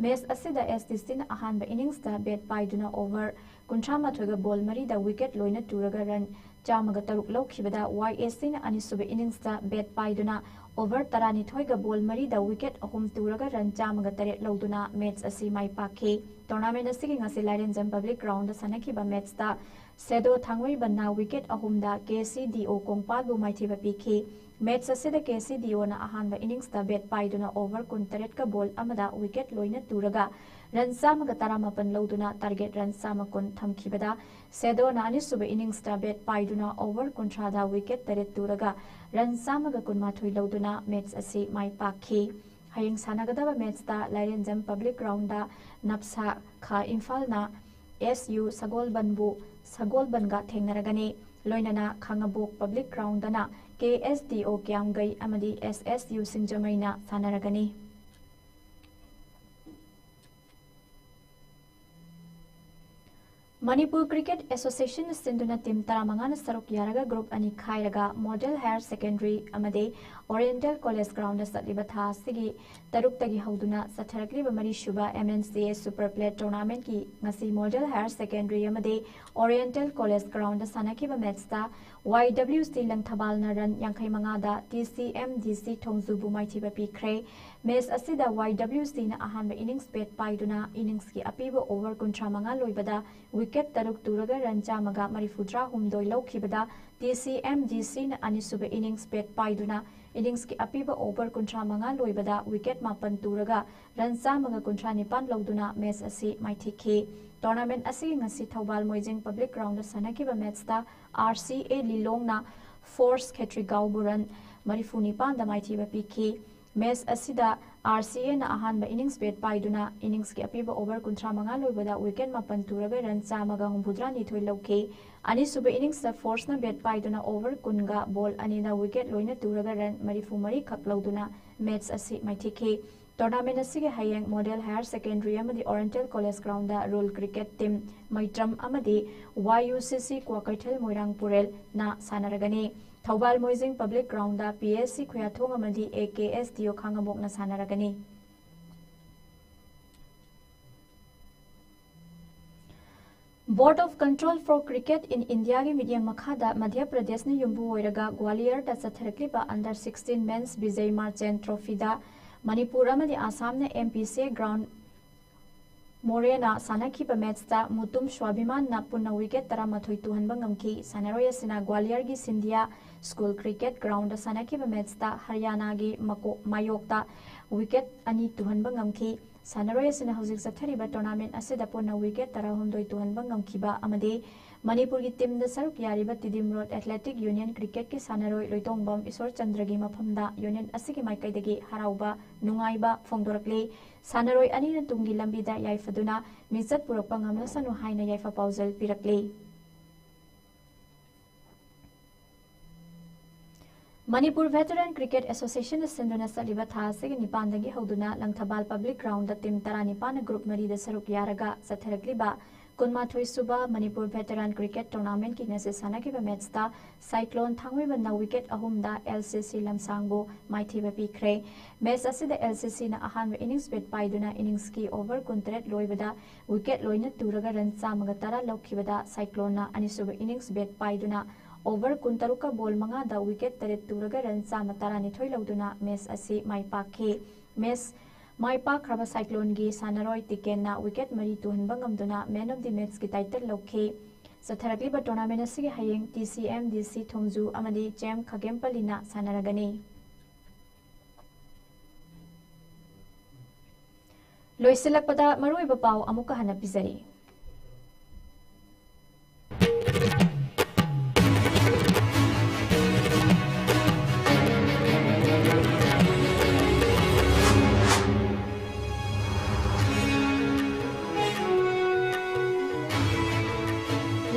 ꯃꯦꯠꯆ ꯑꯁꯤꯗ ꯑꯦꯁ ꯗꯤ ꯁꯤꯅ ꯑꯍꯥꯟꯕ ꯏꯅꯤꯡꯁꯇ ꯕꯦꯠ ꯄꯥꯏꯗꯨꯅ ꯑꯣꯚꯔ ꯀꯨꯟꯊ꯭ꯔꯥ ꯃꯥꯊꯣꯏꯒ ꯕꯣꯜ ꯃꯔꯤꯗ ꯋꯤꯀꯦꯠ ꯂꯣꯏꯅ ꯇꯨꯔꯒ ꯔꯟ ꯆꯥꯝꯃꯒ ꯇꯔꯨꯛ ꯂꯧꯈꯤꯕꯗ ꯋꯥꯏ ꯑꯦ ꯁꯤꯅ ꯑꯅꯤꯁꯨꯕ ꯏꯅꯤꯡꯁꯇ ꯕꯦꯠ ꯄꯥꯏꯗꯨꯅ ꯑꯣꯚꯔ ꯇꯔꯥꯅꯤꯊꯣꯏꯒ ꯕꯣꯜ ꯃꯔꯤꯗ ꯋꯤꯀꯦꯠ ꯑꯍꯨꯝ ꯇꯨꯔꯒ ꯔꯟ ꯆꯥꯝꯃꯒ ꯇꯔꯦꯠ ꯂꯧꯗꯨꯅ ꯃꯦꯠꯆ ꯑꯁꯤ ꯃꯥꯏ ꯄꯥꯛꯈꯤ꯫ ꯇꯣꯔꯅꯥꯃꯦꯟꯠ ꯑꯁꯤꯒꯤ ꯉꯁꯤ ꯂꯥꯏꯔꯦꯟꯖꯝ ꯄꯕ꯭ꯂꯤꯛ ꯒ꯭ꯔꯥꯎꯟꯗ ꯁꯥꯟꯅꯈꯤꯕ ꯃꯦꯠꯆꯇ ꯁꯦꯗꯣ ꯊꯥꯡꯃꯩꯕꯟꯅ ꯋꯤꯀꯦꯠ ꯑꯍꯨꯝꯗ ꯀꯦ ꯁꯤ ꯗꯤ ꯑꯣ ꯀꯣꯡꯄꯥꯜꯕꯨ ꯃꯥꯏꯊꯤꯕ ꯄꯤꯈꯤ꯫ ꯃꯦꯠꯆ ꯑꯁꯤꯗ ꯀꯦ ꯁꯤ ꯗꯤ ꯑꯣꯅ ꯑꯍꯥꯟꯕ ꯏꯅꯤꯡꯁꯇ ꯕꯦꯠ ꯄꯥꯏꯗꯨꯅ ꯑꯣꯚꯔ ꯀꯨꯟꯇꯔꯦꯠꯀ ꯕꯣꯜ ꯑꯃꯗ ꯋꯤꯀꯦꯠ ꯂꯣꯏꯅ ꯇꯨꯔꯒ ꯔꯟ ꯆꯥꯝꯃꯒ ꯇꯔꯥꯃꯥꯄꯟ ꯂꯧꯗꯨꯅ ꯇꯥꯔꯒꯦꯠ ꯔꯟ ꯆꯥꯝꯃ ꯀꯨꯟ ꯊꯝꯈꯤꯕꯗ, ꯁꯦꯗꯣꯅ ꯑꯅꯤꯁꯨꯕ ꯏꯅꯤꯡꯁꯇ ꯕꯦꯠ ꯄꯥꯏꯗꯨꯅ ꯑꯣꯚꯔ ꯀꯨꯟꯊ꯭ꯔꯥꯗ ꯋꯤꯀꯦꯠ ꯇꯔꯦꯠ ꯇꯨꯔꯒ ꯔꯟ ꯆꯥꯝꯃꯒ ꯀꯨꯟꯃꯥꯊꯣꯏ ꯂꯧꯗꯨꯅ ꯃꯦꯠꯆ ꯑꯁꯤ ꯃꯥꯏ ꯄꯥꯛꯈꯤ꯫ ꯍꯌꯦꯡ ꯁꯥꯟꯅꯒꯗꯕ ꯃꯦꯠꯆꯇ ꯂꯥꯏꯔꯦꯟꯖꯝ ꯄꯕ꯭ꯂꯤꯛ ꯒ꯭ꯔꯥꯎꯟꯗ ꯅꯞꯁꯥ ꯈꯥ ꯏꯝꯐꯥꯜꯅ ꯑꯦꯁ ꯌꯨ ꯁꯒꯣꯜꯕꯟꯕꯨ, ꯁꯒꯣꯜꯕꯟꯒ ꯊꯦꯡꯅꯔꯒꯅꯤ꯫ ꯂꯣꯏꯅꯅ ꯈꯥꯉꯕꯣꯛ ꯄꯕ꯭ꯂꯤꯛ ꯒ꯭ꯔꯥꯎꯟꯗꯅ ꯀꯦ ꯑꯦꯁ ꯗꯤ ꯑꯣ ꯀ꯭ꯌꯥꯝꯒꯩ ꯑꯃꯗꯤ ꯑꯦꯁ ꯑꯦꯁ ꯌꯨ ꯁꯤꯡꯖꯃꯩꯅ ꯁꯥꯟꯅꯔꯒꯅꯤ꯫ ꯃꯅꯤꯄꯨꯔ ꯀ꯭ꯔꯤꯀꯦꯠ ꯑꯦꯁꯣꯁꯤꯌꯦꯁꯟꯅ ꯁꯤꯟꯗꯨꯅ ꯇꯤꯝ ꯇꯔꯥꯃꯉꯥꯅ ꯁꯔꯨꯛ ꯌꯥꯔꯒ ꯒ꯭ꯔꯨꯞ ꯑꯅꯤ ꯈꯥꯏꯔꯒ ꯃꯣꯗꯦꯜ ꯍꯥꯌꯔ ꯁꯦꯀꯦꯟꯗꯔꯤ ꯑꯃꯗꯤ ꯑꯣꯔꯤꯌꯦꯟꯇꯦꯜ ꯀꯣꯂꯦꯖ ꯒ꯭ꯔꯥꯎꯟꯗ ꯆꯠꯂꯤꯕ ꯊꯥ ꯑꯁꯤꯒꯤ ꯇꯔꯨꯛꯇꯒꯤ ꯍꯧꯗꯨꯅ ꯆꯠꯊꯔꯛꯂꯤꯕ ꯃꯔꯤꯁꯨꯕ ꯑꯦꯝ ꯑꯦꯟ ꯁꯤ ꯑꯦ ꯁꯨꯄꯔ ꯄ꯭ꯂꯦꯠ ꯇꯣꯔꯅꯥꯃꯦꯟꯠꯀꯤ ꯉꯁꯤ ꯃꯣꯗꯦꯜ ꯍꯥꯌꯔ ꯁꯦꯀꯦꯟꯗꯔꯤ ꯑꯃꯗꯤ ꯑꯣꯔꯤꯌꯦꯟꯇꯦꯜ ꯀꯣꯂꯦꯖ ꯒ꯭ꯔꯥꯎꯟꯗ ꯁꯥꯟꯅꯈꯤꯕ ꯃꯦꯠꯆꯇ ꯋꯥꯏ ꯗꯕ꯭ꯂꯤꯎ ꯁꯤ ꯂꯪꯊꯕꯥꯜꯅ ꯔꯟ ꯌꯥꯡꯈꯩ ꯃꯉꯥꯗ ꯇꯤ ꯁꯤ ꯑꯦꯝ ꯗꯤ ꯁꯤ ꯊꯣꯡꯖꯨꯕꯨ ꯃꯥꯏꯊꯤꯕ ꯄꯤꯈ꯭ꯔꯦ꯫ ꯃꯦꯆ ꯑꯁꯤꯗ ꯋꯥꯏ ꯗꯕ꯭ꯂꯤꯎ ꯁꯤꯅ ꯑꯍꯥꯟꯕ ꯏꯅꯤꯡꯁ ꯕꯦꯠ ꯄꯥꯏꯗꯨꯅ ꯏꯅꯤꯡꯁꯀꯤ ꯑꯄꯤꯕ ꯑꯣꯚꯔ ꯀꯨꯟꯊ꯭ꯔꯥ ꯃꯉꯥ ꯂꯣꯏꯕꯗ ꯋꯤꯀꯦꯠ ꯇꯔꯨꯛ ꯇꯨꯔꯒ ꯔꯟ ꯆꯥꯝꯃꯒ ꯃꯔꯤꯐꯨꯇꯔꯥ ꯍꯨꯝꯗꯣꯏ ꯂꯧꯈꯤꯕꯗ ꯇꯤ ꯁꯤ ꯑꯦꯝ ꯗꯤ ꯁꯤꯅ ꯑꯅꯤꯁꯨꯕ ꯏꯅꯤꯡꯁ ꯕꯦꯠ ꯄꯥꯏꯗꯨꯅ ꯏꯅꯤꯡꯁꯀꯤ ꯑꯄꯤꯕ ꯑꯣꯚꯔ ꯀꯨꯟꯊ꯭ꯔꯥ ꯃꯉꯥ ꯂꯣꯏꯕꯗ ꯋꯤꯀꯦꯠ ꯃꯥꯄꯟ ꯇꯨꯔꯒ ꯔꯟ ꯆꯥꯝꯃꯒ ꯀꯨꯟꯊ꯭ꯔꯥ ꯅꯤꯄꯥꯟ ꯂꯧꯗꯨꯅ ꯃꯦꯆ ꯑꯁꯤ ꯃꯥꯏꯊꯤꯈꯤ꯫ Tournament ꯑꯁꯤꯒꯤ ꯉꯁꯤ ꯊꯧꯕꯥꯜ ꯃꯣꯏꯖꯤꯡ Public Groundꯗ ꯁꯥꯟꯅꯈꯤꯕ matchꯇ R C A ꯂꯤꯂꯣꯡꯅ Force ꯈꯦꯇ꯭ꯔꯤꯒꯥꯎꯕꯨ run ꯃꯔꯤꯐꯨ ꯅꯤꯄꯥꯟꯗ ꯃꯥꯏꯊꯤꯕ ꯄꯤꯈꯤ꯫ Match ꯑꯁꯤꯗ R C Aꯅ ꯑꯍꯥꯟꯕ innings bat ꯄꯥꯏꯗꯨꯅ innings ꯀꯤ ꯑꯄꯤꯕ over ꯀꯨꯟꯊ꯭ꯔꯥ ꯃꯉꯥ ꯂꯣꯏꯕꯗ wicket ꯃꯥꯄꯟ ꯇꯨꯔꯒ run ꯆꯥꯝꯃꯒ ꯍꯨꯝꯐꯨꯇꯔꯥ ꯅꯤꯊꯣꯏ ꯂꯧꯈꯤ꯫ ꯑꯅꯤꯁꯨꯕ innings ꯇ Force ꯅ bat ꯄꯥꯏꯗꯨꯅ over ꯀꯨꯟꯒ ball ꯑꯅꯤꯗ wicket ꯂꯣꯏꯅ ꯇꯨꯔꯒ run ꯃꯔꯤꯐꯨ ꯃꯔꯤ ꯈꯛ ꯂꯧꯗꯨꯅ match ꯑꯁꯤ ꯃꯥꯏꯊꯤꯈꯤ꯫ Tournament ꯑꯁꯤꯒꯤ ꯍꯌꯦꯡ Model Higher Secondary ꯑꯃꯗꯤ Oriental College Groundꯗ Rule Cricket Team ꯃꯩꯇ꯭ꯔꯝ ꯑꯃꯗꯤ Y U C C Kwakeithel ꯃꯣꯏꯔꯥꯡ ꯄꯨꯔꯦꯜꯅ ꯁꯥꯟꯅꯔꯒꯅꯤ꯫ ꯊꯧꯕꯥꯜ ꯃꯣꯏꯖꯤꯡ Public Groundꯗ P S C ꯈꯨꯌꯥꯊꯣꯡ ꯑꯃꯗꯤ A K S ꯗꯤꯑꯣ ꯈꯥꯉꯕꯣꯛꯅ ꯁꯥꯟꯅꯔꯒꯅꯤ꯫ Board of Control for Cricket in Indiaꯒꯤ ꯃꯤꯠꯌꯦꯡ ꯃꯈꯥꯗ ꯃꯙ꯭ꯌ ꯄ꯭ꯔꯗꯦꯁꯅ ꯌꯨꯝꯕꯨ ꯑꯣꯏꯔꯒ ꯒ꯭ꯋꯥꯂꯤꯌꯔꯗ ꯆꯠꯊꯔꯛꯂꯤꯕ Under sixteen Men's Vijay Marchand Trophyꯗ Manipur ꯑꯃꯗꯤ ꯑꯁꯥꯝꯅ M P C A Ground ꯃꯣꯔꯦꯅ ꯁꯥꯟꯅꯈꯤꯕ matchꯇ ꯃꯨꯇꯨꯝ ꯁ꯭ꯋꯥꯚꯤꯃꯥꯟꯅ ꯄꯨꯟꯅ wicket ꯇꯔꯥꯃꯥꯊꯣꯏ ꯇꯨꯍꯟꯕ ꯉꯝꯈꯤ꯫ ꯁꯥꯟꯅꯔꯣꯏ ꯑꯁꯤꯅ ꯒ꯭ꯋꯥꯂꯤꯌꯔꯒꯤ ꯁꯤꯟꯙꯤꯌꯥ School Cricket Groundꯗ ꯁꯥꯟꯅꯈꯤꯕ matchꯇ ꯍꯔꯤꯌꯥꯅꯥꯒꯤ ꯃꯀꯣ-, ꯃꯥꯌꯣꯛꯇ wicket ꯑꯅꯤ ꯇꯨꯍꯟꯕ ꯉꯝꯈꯤ꯫ ꯁꯥꯟꯅꯔꯣꯏ ꯑꯁꯤꯅ ꯍꯧꯖꯤꯛ ꯆꯠꯊꯔꯤꯕ tournament ꯑꯁꯤꯗ ꯄꯨꯟꯅ wicket ꯇꯔꯥꯍꯨꯝꯗꯣꯏ ꯇꯨꯍꯟꯕ ꯉꯝꯈꯤꯕ ꯑꯃꯗꯤ ꯃꯅꯤꯄꯨꯔꯒꯤ teamꯗ ꯁꯔꯨꯛ ꯌꯥꯔꯤꯕ ꯇꯤꯗꯤꯝ Road Athletic Union Cricketꯀꯤ ꯁꯥꯟꯅꯔꯣꯏ ꯂꯣꯏꯇꯣꯡꯕꯝ ꯏꯁꯣꯔꯆꯟꯗ꯭ꯔꯒꯤ ꯃꯐꯝꯗ union ꯑꯁꯤꯒꯤ ꯃꯥꯏꯀꯩꯗꯒꯤ ꯍꯔꯥꯎꯕ ꯅꯨꯡꯉꯥꯏꯕ ꯐꯣꯡꯗꯣꯔꯛꯂꯤ꯫ ꯁꯥꯟꯅꯔꯣꯏ ꯑꯅꯤꯅ ꯇꯨꯡꯒꯤ ꯂꯝꯕꯤꯗ ꯌꯥꯏꯐꯗꯨꯅ ꯃꯤꯡꯆꯠ ꯄꯨꯔꯛꯄ ꯉꯝꯂꯁꯅꯨ ꯍꯥꯏꯅ ꯌꯥꯏꯐ ꯄꯥꯎꯖꯦꯜ ꯄꯤꯔꯛꯂꯤ꯫ ꯃꯅꯤꯄꯨꯔ Veteran Cricket Associationꯅ ꯁꯤꯟꯗꯨꯅ ꯆꯠꯂꯤꯕ ꯊꯥ ꯑꯁꯤꯒꯤ ꯅꯤꯄꯥꯟꯗꯒꯤ ꯍꯧꯗꯨꯅ ꯂꯪꯊꯕꯥꯜ Public Groundꯗ team ꯇꯔꯥꯅꯤꯄꯥꯟꯅ group ꯃꯔꯤꯗ ꯁꯔꯨꯛ ꯌꯥꯔꯒ ꯆꯠꯊꯔꯛꯂꯤꯕ ꯀꯨꯟꯃꯥꯊꯣꯏ ꯁꯨꯕ ꯃꯅꯤꯄꯨꯔ Veteran Cricket Tournamentꯀꯤ ꯉꯁꯤ ꯁꯥꯟꯅꯈꯤꯕ matchꯇ Cyclone ꯊꯥꯡꯃꯩꯕꯟꯅ wicket ꯑꯍꯨꯝꯗ L C C ꯂꯝꯁꯥꯡꯕꯨ ꯃꯥꯏꯊꯤꯕ ꯄꯤꯈ꯭ꯔꯦ꯫ Match ꯑꯁꯤꯗ L C Cꯅ ꯑꯍꯥꯟꯕ innings bat ꯄꯥꯏꯗꯨꯅ inningsꯀꯤ over ꯀꯨꯟꯇꯔꯦꯠ ꯂꯣꯏꯕꯗ wicket ꯂꯣꯏꯅ ꯇꯨꯔꯒ run ꯆꯥꯝꯃꯒ ꯇꯔꯥ ꯂꯧꯈꯤꯕꯗ Cycloneꯅ ꯑꯅꯤꯁꯨꯕ innings bat ꯄꯥꯏꯗꯨꯅ over ꯀꯨꯟꯇꯔꯨꯛꯀ ball ꯃꯉꯥꯗ wicket ꯇꯔꯦꯠ ꯇꯨꯔꯒ run ꯆꯥꯝꯃ ꯇꯔꯥꯅꯤꯊꯣꯏ ꯂꯧꯗꯨꯅ match ꯑꯁꯤ ꯃꯥꯏ ꯄꯥꯛꯈꯤ꯫ Match ꯃꯥꯏ ꯄꯥꯛꯈ꯭ꯔꯕ Cycloneꯒꯤ ꯁꯥꯟꯅꯔꯣꯏ ꯇꯤꯀꯦꯟꯅ wicket ꯃꯔꯤ ꯇꯨꯍꯟꯕ ꯉꯝꯗꯨꯅ Man of the Matchꯀꯤ title ꯂꯧꯈꯤ꯫ ꯆꯠꯊꯔꯛꯂꯤꯕ tournament ꯑꯁꯤꯒꯤ ꯍꯌꯦꯡ T C M D C ꯊꯣꯡꯖꯨ ꯑꯃꯗꯤ ꯆꯦꯝ ꯈꯥꯒꯦꯝꯄꯜꯂꯤꯅ ꯁꯥꯟꯅꯔꯒꯅꯤ꯫ ꯂꯣꯏꯁꯤꯜꯂꯛꯄꯗ ꯃꯔꯨꯑꯣꯏꯕ ꯄꯥꯎ ꯑꯃꯨꯛꯀ ꯍꯟꯅ ꯄꯤꯖꯔꯤ꯫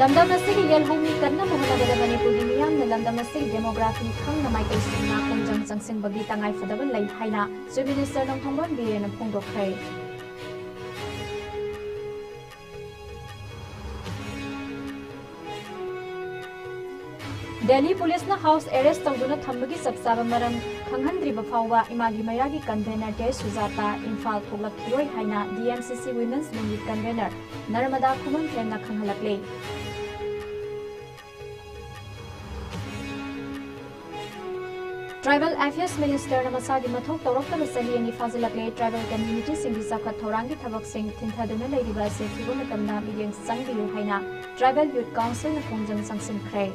ꯂꯝꯗꯝ ꯑꯁꯤꯒꯤ ꯌꯦꯜꯍꯧꯃꯤ ꯀꯟꯅꯕ ꯍꯣꯠꯅꯕꯗ ꯃꯅꯤꯄꯨꯔꯒꯤ ꯃꯤꯌꯥꯝꯅ ꯂꯝꯗꯝ ꯑꯁꯤꯒꯤ demography ꯈꯪꯅ ꯃꯥꯏꯀꯩ ꯁꯤꯡꯅ ꯈꯣꯡꯖꯪ ꯆꯪꯁꯤꯟꯕꯒꯤ ꯇꯉꯥꯏ ꯐꯗꯕ ꯂꯩ ꯍꯥꯏꯅ Chief Minister ꯅꯣꯡꯊꯣꯝꯕꯝ ꯕꯤꯔꯦꯟꯅ ꯐꯣꯡꯗꯣꯛꯈ꯭ꯔꯦ꯫ ꯗꯦꯜꯂꯤ ꯄꯨꯂꯤꯁꯅ house arrest ꯇꯧꯗꯨꯅ ꯊꯝꯕꯒꯤ ꯆꯞ ꯆꯥꯕ ꯃꯔꯝ ꯈꯪꯍꯟꯗ꯭ꯔꯤꯕ ꯐꯥꯎꯕ ꯏꯃꯥꯒꯤ ꯃꯩꯔꯥꯒꯤ convener ꯇꯦ ꯁꯨꯖꯥꯇꯥ ꯏꯝꯐꯥꯜ ꯊꯣꯛꯂꯛꯈꯤꯔꯣꯏ ꯍꯥꯏꯅ D M C C Women's Wing ꯒꯤ convener ꯅꯔꯃꯗꯥ ꯈꯨꯃꯟꯊꯦꯝꯅ ꯈꯪꯍꯜꯂꯛꯂꯦ꯫ Tribal Affairs Minister ꯅ ꯃꯁꯥꯒꯤ ꯃꯊꯧ ꯇꯧꯔꯛꯇꯕ ꯆꯍꯤ ꯑꯅꯤ ꯐꯥꯖꯤꯜꯂꯛꯂꯦ꯫ Tribal community ꯁꯤꯡꯒꯤ ꯆꯥꯎꯈꯠ ꯊꯧꯔꯥꯡꯒꯤ ꯊꯕꯛꯁꯤꯡ ꯊꯤꯟꯊꯗꯨꯅ ꯂꯩꯔꯤꯕ ꯑꯁꯤ ꯑꯊꯨꯕ ꯃꯇꯝꯗ ꯃꯤꯠꯌꯦꯡ ꯆꯪꯕꯤꯌꯨ ꯍꯥꯏꯅ Tribal Youth Council ꯅ ꯈꯣꯡꯖꯪ ꯆꯪꯁꯤꯟꯈ꯭ꯔꯦ꯫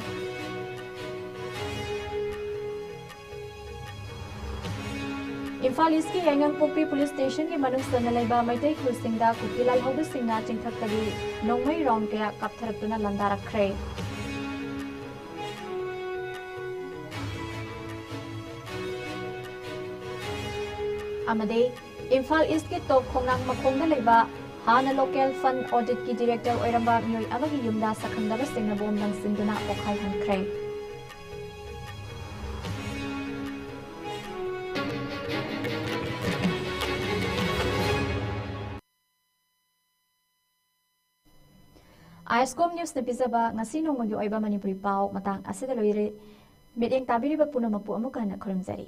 ꯏꯝꯐꯥꯜ ꯏꯁꯀꯤ ꯌꯥꯏꯉꯪꯄꯣꯛꯄꯤ ꯄꯨꯂꯤꯁ ꯁ꯭ꯇꯦꯁꯟꯒꯤ ꯃꯅꯨꯡ ꯆꯟꯅ ꯂꯩꯕ ꯃꯩꯇꯩ ꯈꯨꯜꯁꯤꯡꯗ ꯀꯨꯀꯤ ꯂꯥꯜꯍꯧꯕꯁꯤꯡꯅ ꯆꯤꯡꯊꯛꯇꯒꯤ ꯅꯣꯡꯃꯩ round ꯀꯌꯥ ꯀꯥꯞꯊꯔꯛꯇꯨꯅ ꯂꯥꯟꯗꯥꯔꯛꯈ꯭ꯔꯦ꯫ ꯑꯃꯗꯤ ꯏꯝꯐꯥꯜ ꯏꯁꯀꯤ ꯇꯣꯞ ꯈꯣꯡꯅꯥꯡ ꯃꯈꯣꯡꯗ ꯂꯩꯕ ꯍꯥꯟꯅ local fund audit ꯀꯤ director ꯑꯣꯏꯔꯝꯕ ꯃꯤꯑꯣꯏ ꯑꯃꯒꯤ ꯌꯨꯝꯗ ꯁꯛꯈꯪꯗꯕꯁꯤꯡꯅ bomb ꯂꯪꯁꯤꯟꯗꯨꯅ ꯄꯣꯈꯥꯏꯍꯟꯈ꯭ꯔꯦ꯫ ISCOM News ꯅ ꯄꯤꯖꯕ ꯉꯁꯤ ꯅꯣꯡꯃꯒꯤ ꯑꯣꯏꯕ ꯃꯅꯤꯄꯨꯔꯤ ꯄꯥꯎ ꯃꯇꯥꯡ ꯑꯁꯤꯗ ꯂꯣꯏꯔꯦ꯫ ꯃꯤꯠꯌꯦꯡ ꯇꯥꯕꯤꯔꯤꯕ ꯄꯨꯝꯅꯃꯛꯄꯨ ꯑꯃꯨꯛꯀ ꯍꯟꯅ ꯈꯨꯔꯨꯝꯖꯔꯤ꯫